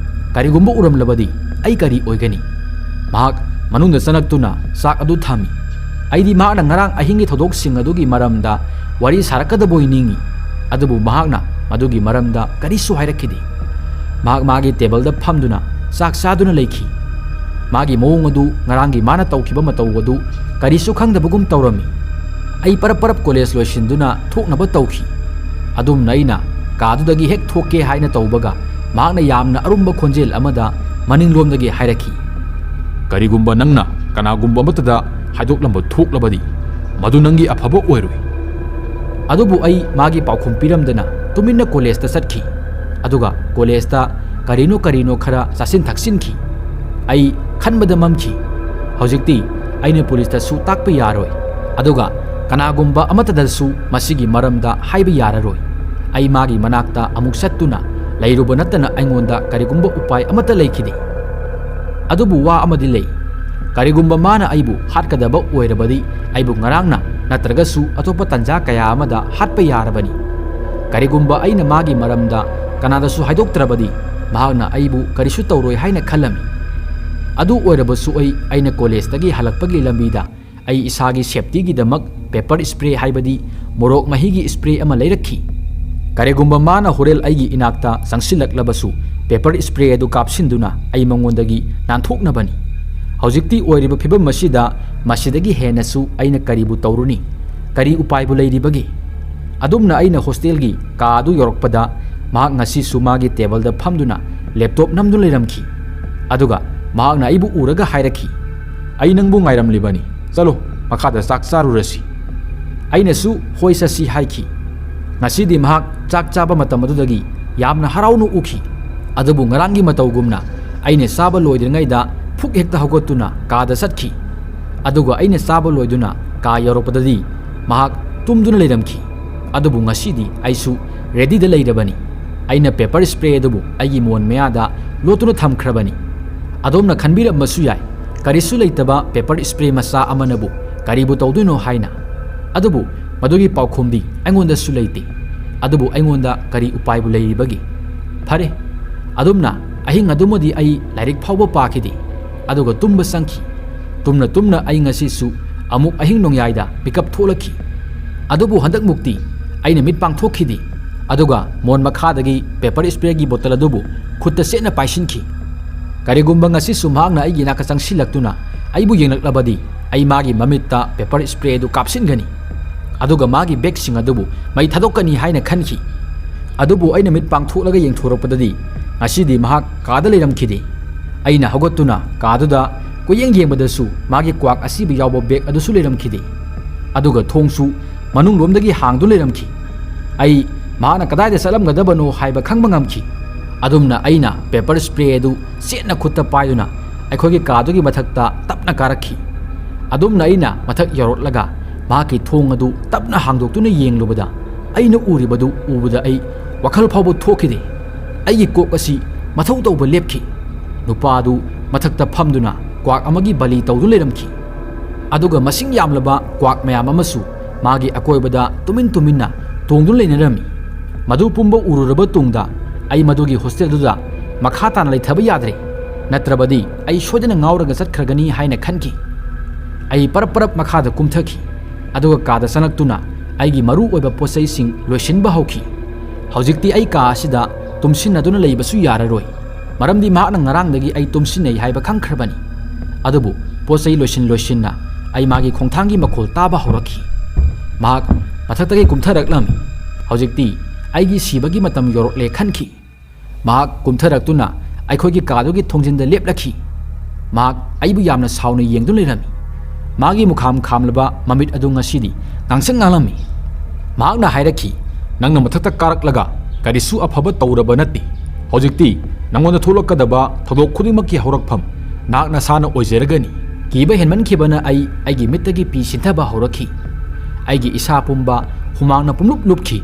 ꯀꯔꯤꯒꯨꯝꯕ ꯎꯔꯝꯂꯕꯗꯤ ꯑꯩ ꯀꯔꯤ ꯑꯣꯏꯒꯅꯤ? ꯃꯍꯥꯛ ꯃꯅꯨꯡꯗ ꯆꯪꯂꯛꯇꯨꯅ ꯆꯥꯛ ꯑꯗꯨ ꯊꯝꯃꯤ꯫ ꯑꯩꯗꯤ ꯃꯍꯥꯛꯅ ꯉꯔꯥꯡ ꯑꯍꯤꯡꯒꯤ ꯊꯧꯗꯣꯛꯁꯤꯡ ꯑꯗꯨꯒꯤ ꯃꯔꯝꯗ ꯋꯥꯔꯤ ꯁꯥꯔꯛꯀꯗꯕꯣꯏ ꯅꯤꯡꯏ꯫ ꯑꯗꯨꯕꯨ ꯃꯍꯥꯛꯅ ꯃꯗꯨꯒꯤ ꯃꯔꯝꯗ ꯀꯔꯤꯁꯨ ꯍꯥꯏꯔꯛꯈꯤꯗꯦ꯫ ꯃꯍꯥꯛ ꯃꯥꯒꯤ ꯇꯦꯕꯜꯗ ꯐꯝꯗꯨꯅ ꯆꯥꯛ ꯆꯥꯗꯨꯅ ꯂꯩꯈꯤ꯫ ꯃꯥꯒꯤ ꯃꯑꯣꯡ ꯑꯗꯨ ꯉꯔꯥꯡꯒꯤ ꯃꯥꯅ ꯇꯧꯈꯤꯕ ꯃꯇꯧ ꯑꯗꯨ ꯀꯔꯤꯁꯨ ꯈꯪꯗꯕꯒꯨꯝ ꯇꯧꯔꯝꯃꯤ꯫ ꯑꯩ ꯄꯔꯞ ꯄꯔꯞ ꯀꯣꯂꯦꯖ ꯂꯣꯏꯁꯤꯟꯗꯨꯅ ꯊꯣꯛꯅꯕ ꯇꯧꯈꯤ꯫ ꯑꯗꯨꯝꯅ ꯑꯩꯅ ꯀꯥꯗꯨꯗꯒꯤ ꯍꯦꯛ ꯊꯣꯛꯀꯦ ꯍꯥꯏꯅ ꯇꯧꯕꯒ ꯃꯍꯥꯛꯅ ꯌꯥꯝꯅ ꯑꯔꯨꯝꯕ ꯈꯣꯟꯖꯦꯜ ꯑꯃꯗ ꯃꯅꯤꯡꯂꯣꯝꯗꯒꯤ ꯍꯥꯏꯔꯛꯈꯤ, "ꯀꯔꯤꯒꯨꯝꯕ ꯅꯪꯅ ꯀꯅꯥꯒꯨꯝꯕ ꯑꯃꯠꯇꯗ ꯍꯥꯏꯗꯣꯛꯂꯝꯕ ꯊꯣꯛꯂꯕꯗꯤ, ꯃꯗꯨ ꯅꯪꯒꯤ ꯑꯐꯕ ꯑꯣꯏꯔꯣꯏ꯫" ꯑꯗꯨꯕꯨ ꯑꯩ ꯃꯥꯒꯤ ꯄꯥꯎꯈꯨꯝ ꯄꯤꯔꯝꯗꯅ ꯇꯨꯃꯤꯟꯅ ꯀꯣꯂꯦꯖꯇ ꯆꯠꯈꯤ꯫ ꯑꯗꯨꯒ ꯀꯣꯂꯦꯖꯇ ꯀꯔꯤꯅꯣ ꯀꯔꯤꯅꯣ ꯈꯔ ꯆꯥꯁꯤꯟ ꯊꯛꯆꯤꯟꯈꯤ꯫ ꯑꯩ ꯈꯟꯕꯗ ꯃꯝꯈꯤ꯫ ꯍꯧꯖꯤꯛꯇꯤ ꯑꯩꯅ ꯄꯨꯂꯤꯁꯇꯁꯨ ꯇꯥꯛꯄ ꯌꯥꯔꯣꯏ, ꯑꯗꯨꯒ ꯀꯅꯥꯒꯨꯝꯕ ꯑꯃꯠꯇꯗꯁꯨ ꯃꯁꯤꯒꯤ ꯃꯔꯝꯗ ꯍꯥꯏꯕ ꯌꯥꯔꯔꯣꯏ꯫ ꯑꯩ ꯃꯥꯒꯤ ꯃꯅꯥꯛꯇ ꯑꯃꯨꯛ ꯆꯠꯇꯨꯅ ꯂꯩꯔꯨꯕ ꯅꯠꯇꯅ ꯑꯩꯉꯣꯟꯗ ꯀꯔꯤꯒꯨꯝꯕ ꯎꯄꯥꯏ ꯑꯃꯠꯇ ꯂꯩꯈꯤꯗꯦ꯫ ꯑꯗꯨꯕꯨ ꯋꯥ ꯑꯃꯗꯤ ꯂꯩ, ꯀꯔꯤꯒꯨꯝꯕ ꯃꯥꯅ ꯑꯩꯕꯨ ꯍꯥꯠꯀꯗꯕ ꯑꯣꯏꯔꯕꯗꯤ, ꯑꯩꯕꯨ ꯉꯔꯥꯡꯅ ꯅꯠꯇ꯭ꯔꯒꯁꯨ ꯑꯇꯣꯞꯄ ꯇꯥꯟꯖꯥ ꯀꯌꯥ ꯑꯃꯗ ꯍꯥꯠꯄ ꯌꯥꯔꯕꯅꯤ꯫ ꯀꯔꯤꯒꯨꯝꯕ ꯑꯩꯅ ꯃꯥꯒꯤ ꯃꯔꯝꯗ ꯀꯅꯥꯗꯁꯨ ꯍꯥꯏꯗꯣꯛꯇ꯭ꯔꯕꯗꯤ, ꯃꯍꯥꯛꯅ ꯑꯩꯕꯨ ꯀꯔꯤꯁꯨ ꯇꯧꯔꯣꯏ ꯍꯥꯏꯅ ꯈꯜꯂꯝꯃꯤ꯫ ꯑꯗꯨ ꯑꯣꯏꯔꯕꯁꯨ ꯑꯩ, ꯑꯩꯅ ꯀꯣꯂꯦꯖꯇꯒꯤ ꯍꯜꯂꯛꯄꯒꯤ ꯂꯝꯕꯤꯗ ꯑꯩ ꯏꯁꯥꯒꯤ ꯁꯦꯐꯇꯤꯒꯤꯗꯃꯛ ꯄꯦꯄꯔ ꯁ꯭ꯄ꯭ꯔꯦ, ꯍꯥꯏꯕꯗꯤ ꯃꯣꯔꯣꯛ ꯃꯍꯤꯒꯤ ꯁ꯭ꯄ꯭ꯔꯦ ꯑꯃ ꯂꯩꯔꯛꯈꯤ꯫ ꯀꯔꯤꯒꯨꯝꯕ ꯃꯥꯅ ꯍꯣꯔꯦꯟ ꯑꯩꯒꯤ ꯏꯅꯥꯛꯇ ꯆꯪꯁꯤꯜꯂꯛꯂꯕꯁꯨ, ꯄꯦꯄꯔ ꯁ꯭ꯄ꯭ꯔꯦ ꯑꯗꯨ ꯀꯥꯞꯁꯤꯟꯗꯨꯅ ꯑꯩ ꯃꯉꯣꯟꯗꯒꯤ ꯅꯥꯟꯊꯣꯛꯅꯕꯅꯤ꯫ ꯍꯧꯖꯤꯛꯇꯤ ꯑꯣꯏꯔꯤꯕ ꯐꯤꯕꯝ ꯑꯁꯤꯗ ꯃꯁꯤꯗꯒꯤ ꯍꯦꯟꯅꯁꯨ ꯑꯩꯅ ꯀꯔꯤꯕꯨ ꯇꯧꯔꯨꯅꯤ? ꯀꯔꯤ ꯎꯄꯥꯏꯕꯨ ꯂꯩꯔꯤꯕꯒꯦ? ꯑꯗꯨꯝꯅ ꯑꯩꯅ ꯍꯣꯁꯇꯦꯜꯒꯤ ꯀꯥ ꯑꯗꯨ ꯌꯧꯔꯛꯄꯗ, ꯃꯍꯥꯛ ꯉꯁꯤꯁꯨ ꯃꯥꯒꯤ ꯇꯦꯕꯜꯗ ꯐꯝꯗꯨꯅ ꯂꯦꯞꯇꯣꯞ ꯅꯝꯗꯨꯅ ꯂꯩꯔꯝꯈꯤ꯫ ꯑꯗꯨꯒ ꯃꯍꯥꯛꯅ ꯑꯩꯕꯨ ꯎꯔꯒ ꯍꯥꯏꯔꯛꯈꯤ, "ꯑꯩ ꯅꯪꯕꯨ ꯉꯥꯏꯔꯝꯂꯤꯕꯅꯤ꯫ ꯆꯠꯂꯣ, ꯃꯈꯥꯗ ꯆꯥꯛ ꯆꯥꯔꯨꯔꯁꯤ꯫" ꯑꯩꯅꯁꯨ "ꯍꯣꯏ, ꯆꯠꯁꯤ" ꯍꯥꯏꯈꯤ꯫ ꯉꯁꯤꯗꯤ ꯃꯍꯥꯛ ꯆꯥꯛ ꯆꯥꯕ ꯃꯇꯝ ꯑꯗꯨꯗꯒꯤ ꯌꯥꯝꯅ ꯍꯔꯥꯎꯅ ꯎꯈꯤ꯫ ꯑꯗꯨꯕꯨ ꯉꯔꯥꯡꯒꯤ ꯃꯇꯧꯒꯨꯝꯅ ꯑꯩꯅ ꯆꯥꯕ ꯂꯣꯏꯗ꯭ꯔꯤꯉꯩꯗ ꯐꯨꯛ ꯍꯦꯛꯇ ꯍꯧꯒꯠꯇꯨꯅ ꯀꯥꯗ ꯆꯠꯈꯤ꯫ ꯑꯗꯨꯒ ꯑꯩꯅ ꯆꯥꯕ ꯂꯣꯏꯗꯨꯅ ꯀꯥ ꯌꯧꯔꯛꯄꯗꯗꯤ ꯃꯍꯥꯛ ꯇꯨꯝꯗꯨꯅ ꯂꯩꯔꯝꯈꯤ꯫ ꯑꯗꯨꯕꯨ ꯉꯁꯤꯗꯤ ꯑꯩꯁꯨ ꯔꯦꯗꯤꯗ ꯂꯩꯔꯕꯅꯤ꯫ ꯑꯩꯅ ꯄꯦꯄꯔ ꯁ꯭ꯄ꯭ꯔꯦ ꯑꯗꯨꯕꯨ ꯑꯩꯒꯤ ꯃꯣꯟ ꯃꯌꯥꯗ ꯂꯣꯠꯇꯨꯅ ꯊꯝꯈ꯭ꯔꯕꯅꯤ꯫ ꯑꯗꯣꯝꯅ ꯈꯟꯕꯤꯔꯝꯕꯁꯨ ꯌꯥꯏ, ꯀꯔꯤꯁꯨ ꯂꯩꯇꯕ ꯄꯦꯄꯔ ꯁ꯭ꯄ꯭ꯔꯦ ꯃꯆꯥ ꯑꯃꯅꯕꯨ ꯀꯔꯤꯕꯨ ꯇꯧꯗꯣꯏꯅꯣ ꯍꯥꯏꯅ꯫ ꯑꯗꯨꯕꯨ ꯃꯗꯨꯒꯤ ꯄꯥꯎꯈꯨꯝꯗꯤ ꯑꯩꯉꯣꯟꯗꯁꯨ ꯂꯩꯇꯦ꯫ ꯑꯗꯨꯕꯨ ꯑꯩꯉꯣꯟꯗ ꯀꯔꯤ ꯎꯄꯥꯏꯕꯨ ꯂꯩꯔꯤꯕꯒꯦ? ꯐꯔꯦ, ꯑꯗꯨꯝꯅ ꯑꯍꯤꯡ ꯑꯗꯨꯃꯗꯤ ꯑꯩ ꯂꯥꯏꯔꯤꯛ ꯐꯥꯎꯕ ꯄꯥꯈꯤꯗꯦ꯫ ꯑꯗꯨꯒ ꯇꯨꯝꯕ ꯆꯪꯈꯤ꯫ ꯇꯨꯝꯅ ꯇꯨꯝꯅ ꯑꯩ ꯉꯁꯤꯁꯨ ꯑꯃꯨꯛ ꯑꯍꯤꯡ ꯅꯣꯡꯌꯥꯏꯗ ꯃꯤꯀꯞ ꯊꯣꯛꯂꯛꯈꯤ꯫ ꯑꯗꯨꯕꯨ ꯍꯟꯗꯛꯃꯨꯛꯇꯤ ꯑꯩꯅ ꯃꯤꯠ ꯄꯥꯡꯊꯣꯛꯈꯤꯗꯦ꯫ ꯑꯗꯨꯒ ꯃꯣꯟ ꯃꯈꯥꯗꯒꯤ ꯄꯦꯄꯔ ꯁ꯭ꯄ꯭ꯔꯦꯒꯤ ꯕꯣꯇꯜ ꯑꯗꯨꯕꯨ ꯈꯨꯠꯇ ꯆꯦꯠꯅ ꯄꯥꯏꯁꯤꯟꯈꯤ꯫ ꯀꯔꯤꯒꯨꯝꯕ ꯉꯁꯤꯁꯨ ꯃꯍꯥꯛꯅ ꯑꯩꯒꯤ ꯏꯅꯥꯛꯇ ꯆꯪꯁꯤꯜꯂꯛꯇꯨꯅ ꯑꯩꯕꯨ ꯌꯦꯡꯂꯛꯂꯕꯗꯤ, ꯑꯩ ꯃꯥꯒꯤ ꯃꯃꯤꯠꯇ ꯄꯦꯄꯔ ꯁ꯭ꯄ꯭ꯔꯦ ꯑꯗꯨ ꯀꯥꯞꯁꯤꯟꯒꯅꯤ꯫ ꯑꯗꯨꯒ ꯃꯥꯒꯤ ꯕꯦꯒꯁꯤꯡ ꯑꯗꯨꯕꯨ ꯃꯩ ꯊꯥꯗꯣꯛꯀꯅꯤ ꯍꯥꯏꯅ ꯈꯟꯈꯤ꯫ ꯑꯗꯨꯕꯨ ꯑꯩꯅ ꯃꯤꯠ ꯄꯥꯡꯊꯣꯛꯂꯒ ꯌꯦꯡꯊꯣꯔꯛꯄꯗꯗꯤ, ꯉꯁꯤꯗꯤ ꯃꯍꯥꯛ ꯀꯥꯗ ꯂꯩꯔꯝꯈꯤꯗꯦ꯫ ꯑꯩꯅ ꯍꯧꯒꯠꯇꯨꯅ ꯀꯥꯗꯨꯗ ꯀꯣꯏꯌꯦꯡ ꯌꯦꯡꯕꯗꯁꯨ ꯃꯥꯒꯤ ꯀ꯭ꯋꯥꯛ ꯑꯁꯤꯕ ꯌꯥꯎꯕ ꯕꯦꯒ ꯑꯗꯨꯁꯨ ꯂꯩꯔꯝꯈꯤꯗꯦ꯫ ꯑꯗꯨꯒ ꯊꯣꯡꯁꯨ ꯃꯅꯨꯡꯂꯣꯝꯗꯒꯤ ꯍꯥꯡꯗꯨꯅ ꯂꯩꯔꯝꯈꯤ꯫ ꯑꯩ ꯃꯍꯥꯛꯅ ꯀꯗꯥꯏꯗ ꯆꯠꯂꯝꯒꯗꯕꯅꯣ ꯍꯥꯏꯕ ꯈꯪꯕ ꯉꯝꯈꯤ꯫ ꯑꯗꯨꯝꯅ ꯑꯩꯅ ꯄꯦꯄꯔ ꯁ꯭ꯄ꯭ꯔꯦ ꯑꯗꯨ ꯆꯦꯠꯅ ꯈꯨꯠꯇ ꯄꯥꯏꯗꯨꯅ ꯑꯩꯈꯣꯏꯒꯤ ꯀꯥꯗꯨꯒꯤ ꯃꯊꯛꯇ ꯇꯞꯅ ꯀꯥꯔꯛꯈꯤ꯫ ꯑꯗꯨꯝꯅ ꯑꯩꯅ ꯃꯊꯛ ꯌꯧꯔꯛꯂꯒ ꯃꯍꯥꯛꯀꯤ ꯊꯣꯡ ꯑꯗꯨ ꯇꯞꯅ ꯍꯥꯡꯗꯣꯛꯇꯨꯅ ꯌꯦꯡꯂꯨꯕꯗ, ꯑꯩꯅ ꯎꯔꯤꯕꯗꯨ ꯎꯕꯗ ꯑꯩ ꯋꯥꯈꯜ ꯐꯥꯎꯕ ꯊꯣꯛꯈꯤꯗꯦ꯫ ꯑꯩꯒꯤ ꯀꯣꯛ ꯑꯁꯤ ꯃꯊꯧ ꯇꯧꯕ ꯂꯦꯞꯈꯤ꯫ ꯅꯨꯄꯥ ꯑꯗꯨ ꯃꯊꯛꯇ ꯐꯝꯗꯨꯅ ꯀ꯭ꯋꯥꯛ ꯑꯃꯒꯤ ꯕꯥꯂꯤ ꯇꯧꯗꯨꯅ ꯂꯩꯔꯝꯈꯤ꯫ ꯑꯗꯨꯒ ꯃꯁꯤꯡ ꯌꯥꯝꯂꯕ ꯀ꯭ꯋꯥꯛ ꯃꯌꯥꯝ ꯑꯃꯁꯨ ꯃꯥꯒꯤ ꯑꯀꯣꯏꯕꯗ ꯇꯨꯃꯤꯟ ꯇꯨꯃꯤꯟꯅ ꯇꯣꯡꯗꯨꯅ ꯂꯩꯅꯔꯝꯃꯤ꯫ ꯃꯗꯨ ꯄꯨꯝꯕ ꯎꯔꯨꯔꯕ ꯇꯨꯡꯗ, ꯑꯩ ꯃꯗꯨꯒꯤ ꯍꯣꯁꯇꯦꯜꯗꯨꯗ ꯃꯈꯥ ꯇꯥꯅ ꯂꯩꯊꯕ ꯌꯥꯗ꯭ꯔꯦ, ꯅꯠꯇ꯭ꯔꯕꯗꯤ ꯑꯩ ꯁꯣꯏꯗꯅ ꯉꯥꯎꯔꯒ ꯆꯠꯈ꯭ꯔꯒꯅꯤ ꯍꯥꯏꯅ ꯈꯟꯈꯤ꯫ ꯑꯩ ꯄꯔꯞ ꯄꯔꯞ ꯃꯈꯥꯗ ꯀꯨꯝꯊꯈꯤ, ꯑꯗꯨꯒ ꯀꯥꯗ ꯆꯪꯂꯛꯇꯨꯅ ꯑꯩꯒꯤ ꯃꯔꯨ ꯑꯣꯏꯕ ꯄꯣꯠꯆꯩꯁꯤꯡ ꯂꯣꯏꯁꯤꯟꯕ ꯍꯧꯈꯤ꯫ ꯍꯧꯖꯤꯛꯇꯤ ꯑꯩ ꯀꯥ ꯑꯁꯤꯗ ꯇꯨꯝꯁꯤꯟꯅꯗꯨꯅ ꯂꯩꯕꯁꯨ ꯌꯥꯔꯔꯣꯏ, ꯃꯔꯝꯗꯤ ꯃꯍꯥꯛꯅ ꯉꯔꯥꯡꯗꯒꯤ ꯑꯩ ꯇꯨꯝꯁꯤꯟꯅꯩ ꯍꯥꯏꯕ ꯈꯪꯈ꯭ꯔꯕꯅꯤ꯫ ꯑꯗꯨꯕꯨ ꯄꯣꯠꯆꯩ ꯂꯣꯏꯁꯤꯟ ꯂꯣꯏꯁꯤꯟꯅ ꯑꯩ ꯃꯥꯒꯤ ꯈꯣꯡꯊꯥꯡꯒꯤ ꯃꯈꯣꯜ ꯇꯥꯕ ꯍꯧꯔꯛꯈꯤ꯫ ꯃꯍꯥꯛ ꯃꯊꯛꯇꯒꯤ ꯀꯨꯝꯊꯔꯛꯂꯝꯃꯤ꯫ ꯍꯧꯖꯤꯛꯇꯤ ꯑꯩꯒꯤ ꯁꯤꯕꯒꯤ ꯃꯇꯝ ꯌꯧꯔꯛꯂꯦ ꯈꯟꯈꯤ꯫ ꯃꯍꯥꯛ ꯀꯨꯝꯊꯔꯛꯇꯨꯅ ꯑꯩꯈꯣꯏꯒꯤ ꯀꯥꯗꯨꯒꯤ ꯊꯣꯡꯖꯤꯟꯗ ꯂꯦꯞꯂꯛꯈꯤ꯫ ꯃꯍꯥꯛ ꯑꯩꯕꯨ ꯌꯥꯝꯅ ꯁꯥꯎꯅ ꯌꯦꯡꯗꯨꯅ ꯂꯩꯔꯝꯃꯤ꯫ ꯃꯥꯒꯤ ꯃꯨꯈꯥꯝ ꯈꯥꯝꯂꯕ ꯃꯃꯤꯠ ꯑꯗꯨ ꯉꯁꯤꯗꯤ ꯉꯥꯡꯁꯪ ꯉꯥꯡꯂꯝꯃꯤ꯫ ꯃꯍꯥꯛꯅ ꯍꯥꯏꯔꯛꯈꯤ, "ꯅꯪꯅ ꯃꯊꯛꯇ ꯀꯥꯔꯛꯂꯒ ꯀꯔꯤꯁꯨ ꯑꯐꯕ ꯇꯧꯔꯕ ꯅꯠꯇꯦ꯫ ꯍꯧꯖꯤꯛꯇꯤ ꯅꯪꯉꯣꯟꯗ ꯊꯣꯛꯂꯛꯀꯗꯕ ꯊꯧꯗꯣꯛ ꯈꯨꯗꯤꯡꯃꯛꯀꯤ ꯍꯧꯔꯛꯐꯝ ꯅꯍꯥꯛ ꯅꯁꯥꯅ ꯑꯣꯏꯖꯔꯒꯅꯤ꯫" ꯀꯤꯕ ꯍꯦꯟꯃꯟꯈꯤꯕꯅ ꯑꯩ ꯑꯩꯒꯤ ꯃꯤꯠꯇꯒꯤ ꯄꯤ ꯁꯤꯟꯊꯕ ꯍꯧꯔꯛꯈꯤ꯫ ꯑꯩꯒꯤ ꯏꯁꯥ ꯄꯨꯝꯕ ꯍꯨꯃꯥꯡꯅ ꯄꯨꯝꯂꯨꯞ ꯂꯨꯞꯈꯤ꯫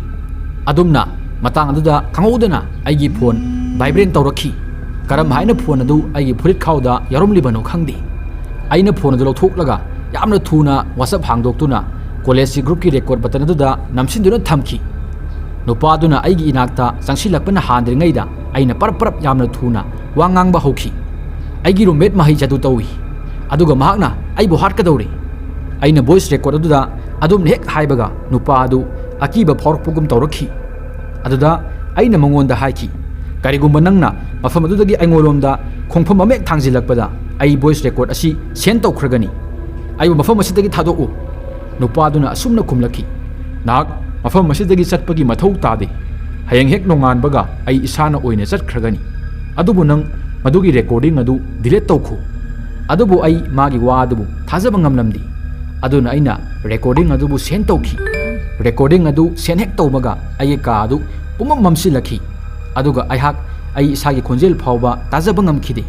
ꯑꯗꯨꯝꯅ ꯃꯇꯥꯡ ꯑꯗꯨꯗ ꯈꯪꯍꯧꯗꯅ ꯑꯩꯒꯤ ꯐꯣꯟ vibrate ꯇꯧꯔꯛꯈꯤ꯫ ꯀꯔꯝ ꯍꯥꯏꯅ ꯐꯣꯟ ꯑꯗꯨ ꯑꯩꯒꯤ ꯐꯨꯔꯤꯠꯈꯥꯎꯗ ꯌꯥꯎꯔꯝꯂꯤꯕꯅꯣ ꯈꯪꯗꯦ꯫ ꯑꯩꯅ ꯐꯣꯟ ꯑꯗꯨ ꯂꯧꯊꯣꯛꯂꯒ ꯌꯥꯝꯅ ꯊꯨꯅ WhatsApp ꯍꯥꯡꯗꯣꯛꯇꯨꯅ ꯀꯣꯂꯦꯖꯀꯤ groupꯀꯤ record button ꯑꯗꯨꯗ ꯅꯝꯁꯤꯟꯗꯨꯅ ꯊꯝꯈꯤ꯫ ꯅꯨꯄꯥꯗꯨꯅ ꯑꯩꯒꯤ ꯏꯅꯥꯛꯇ ꯆꯪꯁꯤꯜꯂꯛꯄꯅ ꯍꯥꯟꯗ꯭ꯔꯤꯉꯩꯗ ꯑꯩꯅ ꯄꯔꯞ ꯄꯔꯞ ꯌꯥꯝꯅ ꯊꯨꯅ ꯋꯥ ꯉꯥꯡꯕ ꯍꯧꯈꯤ꯫ "ꯑꯩꯒꯤ roommate ꯃꯍꯩ ꯆꯠꯇꯨ ꯇꯧꯏ, ꯑꯗꯨꯒ ꯃꯍꯥꯛꯅ ꯑꯩꯕꯨ ꯍꯥꯠꯀꯗꯧꯔꯤ꯫" ꯑꯩꯅ voice record ꯑꯗꯨꯗ ꯑꯗꯨꯝꯅ ꯍꯦꯛ ꯍꯥꯏꯕꯒ ꯅꯨꯄꯥ ꯑꯗꯨ ꯑꯀꯤꯕ ꯐꯥꯎꯔꯛꯄꯒꯨꯝ ꯇꯧꯔꯛꯈꯤ꯫ ꯑꯗꯨꯗ ꯑꯩꯅ ꯃꯉꯣꯟꯗ ꯍꯥꯏꯈꯤ, "ꯀꯔꯤꯒꯨꯝꯕ ꯅꯪꯅ ꯃꯐꯝ ꯑꯗꯨꯗꯒꯤ ꯑꯩꯉꯣꯟꯂꯣꯝꯗ ꯈꯣꯡꯐꯝ ꯑꯃ ꯍꯦꯛ ꯊꯥꯡꯖꯤꯜꯂꯛꯄꯗ ꯑꯩ voice record ꯑꯁꯤ send ꯇꯧꯈ꯭ꯔꯒꯅꯤ꯫ ꯑꯩꯕꯨ ꯃꯐꯝ ꯑꯁꯤꯗꯒꯤ ꯊꯥꯗꯣꯛꯎ꯫" ꯅꯨꯄꯥꯗꯨꯅ ꯑꯁꯨꯝꯅ ꯈꯨꯝꯂꯛꯈꯤ, "ꯅꯍꯥꯛ ꯃꯐꯝ ꯑꯁꯤꯗꯒꯤ ꯆꯠꯄꯒꯤ ꯃꯊꯧ ꯇꯥꯗꯦ꯫ ꯍꯌꯦꯡ ꯍꯦꯛ ꯅꯣꯡꯉꯥꯟꯕꯒ ꯑꯩ ꯏꯁꯥꯅ ꯑꯣꯏꯅ ꯆꯠꯈ꯭ꯔꯒꯅꯤ꯫ ꯑꯗꯨꯕꯨ ꯅꯪ ꯃꯗꯨꯒꯤ recording ꯑꯗꯨ delete ꯇꯧꯈꯣ꯫" ꯑꯗꯨꯕꯨ ꯑꯩ ꯃꯥꯒꯤ ꯋꯥ ꯑꯗꯨꯕꯨ ꯊꯥꯖꯕ ꯉꯝꯂꯝꯗꯦ꯫ ꯑꯗꯨꯅ ꯑꯩꯅ recording ꯑꯗꯨꯕꯨ send ꯇꯧꯈꯤ꯫ Recording ꯑꯗꯨ send ꯍꯦꯛ ꯇꯧꯕꯒ ꯑꯩꯒꯤ ꯀꯥ ꯑꯗꯨ ꯄꯨꯝꯃꯝ ꯃꯝꯁꯤꯜꯂꯛꯈꯤ꯫ ꯑꯗꯨꯒ ꯑꯩꯍꯥꯛ ꯑꯩ ꯏꯁꯥꯒꯤ ꯈꯣꯟꯖꯦꯜ ꯐꯥꯎꯕ ꯇꯥꯖꯕ ꯉꯝꯈꯤꯗꯦ꯫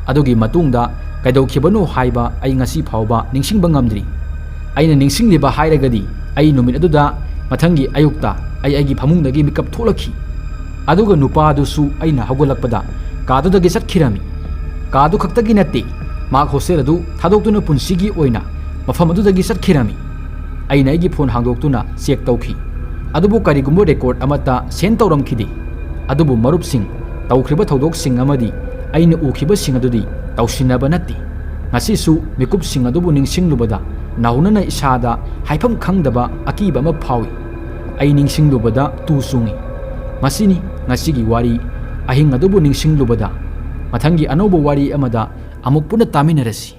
ꯑꯗꯨꯒꯤ ꯃꯇꯨꯡꯗ ꯀꯩꯗꯧꯈꯤꯕꯅꯣ ꯍꯥꯏꯕ ꯑꯩ ꯉꯁꯤ ꯐꯥꯎꯕ ꯅꯤꯡꯁꯤꯡꯕ ꯉꯝꯗ꯭ꯔꯤ꯫ ꯑꯩꯅ ꯅꯤꯡꯁꯤꯡꯂꯤꯕ ꯍꯥꯏꯔꯒꯗꯤ, ꯑꯩ ꯅꯨꯃꯤꯠ ꯑꯗꯨꯗ ꯃꯊꯪꯒꯤ ꯑꯌꯨꯛꯇ ꯑꯩ ꯑꯩꯒꯤ ꯐꯃꯨꯡꯗꯒꯤ ꯃꯤꯀꯞ ꯊꯣꯛꯂꯛꯈꯤ꯫ ꯑꯗꯨꯒ ꯅꯨꯄꯥꯗꯨꯁꯨ ꯑꯩꯅ ꯍꯧꯒꯠꯂꯛꯄꯗ ꯀꯥꯗꯨꯗꯒꯤ ꯆꯠꯈꯤꯔꯝꯃꯤ꯫ ꯀꯥꯗꯨ ꯈꯛꯇꯒꯤ ꯅꯠꯇꯦ, ꯃꯍꯥꯛ hostel ꯑꯗꯨ ꯊꯥꯗꯣꯛꯇꯨꯅ ꯄꯨꯟꯁꯤꯒꯤ ꯑꯣꯏꯅ ꯃꯐꯝ ꯑꯗꯨꯗꯒꯤ ꯆꯠꯈꯤꯔꯝꯃꯤ꯫ ꯑꯩꯅ ꯑꯩꯒꯤ ꯐꯣꯟ ꯍꯥꯡꯗꯣꯛꯇꯨꯅ check ꯇꯧꯈꯤ, ꯑꯗꯨꯕꯨ ꯀꯔꯤꯒꯨꯝꯕ record ꯑꯃꯠꯇ send ꯇꯧꯔꯝꯈꯤꯗꯦ꯫ ꯑꯗꯨꯕꯨ ꯃꯔꯨꯞꯁꯤꯡ, ꯇꯧꯈ꯭ꯔꯤꯕ ꯊꯧꯗꯣꯛꯁꯤꯡ ꯑꯃꯗꯤ ꯑꯩꯅ ꯎꯈꯤꯕꯁꯤꯡ ꯑꯗꯨꯗꯤ ꯇꯧꯁꯤꯟꯅꯕ ꯅꯠꯇꯦ꯫ ꯉꯁꯤꯁꯨ ꯃꯤꯀꯨꯞꯁꯤꯡ ꯑꯗꯨꯕꯨ ꯅꯤꯡꯁꯤꯡꯂꯨꯕꯗ ꯅꯧꯍꯧꯅꯅ ꯏꯁꯥꯗ ꯍꯥꯏꯐꯝ ꯈꯪꯗꯕ ꯑꯀꯤꯕ ꯑꯃ ꯐꯥꯎꯏ꯫ ꯑꯩ ꯅꯤꯡꯁꯤꯡꯂꯨꯕꯗ ꯇꯨ ꯆꯨꯡꯏ꯫ ꯃꯁꯤꯅꯤ ꯉꯁꯤꯒꯤ ꯋꯥꯔꯤ꯫ ꯑꯍꯤꯡ ꯑꯗꯨꯕꯨ ꯅꯤꯡꯁꯤꯡꯂꯨꯕꯗ꯫ ꯃꯊꯪꯒꯤ ꯑꯅꯧꯕ ꯋꯥꯔꯤ ꯑꯃꯗ ꯑꯃꯨꯛ ꯄꯨꯟꯅ ꯇꯥꯃꯤꯟꯅꯔꯁꯤ꯫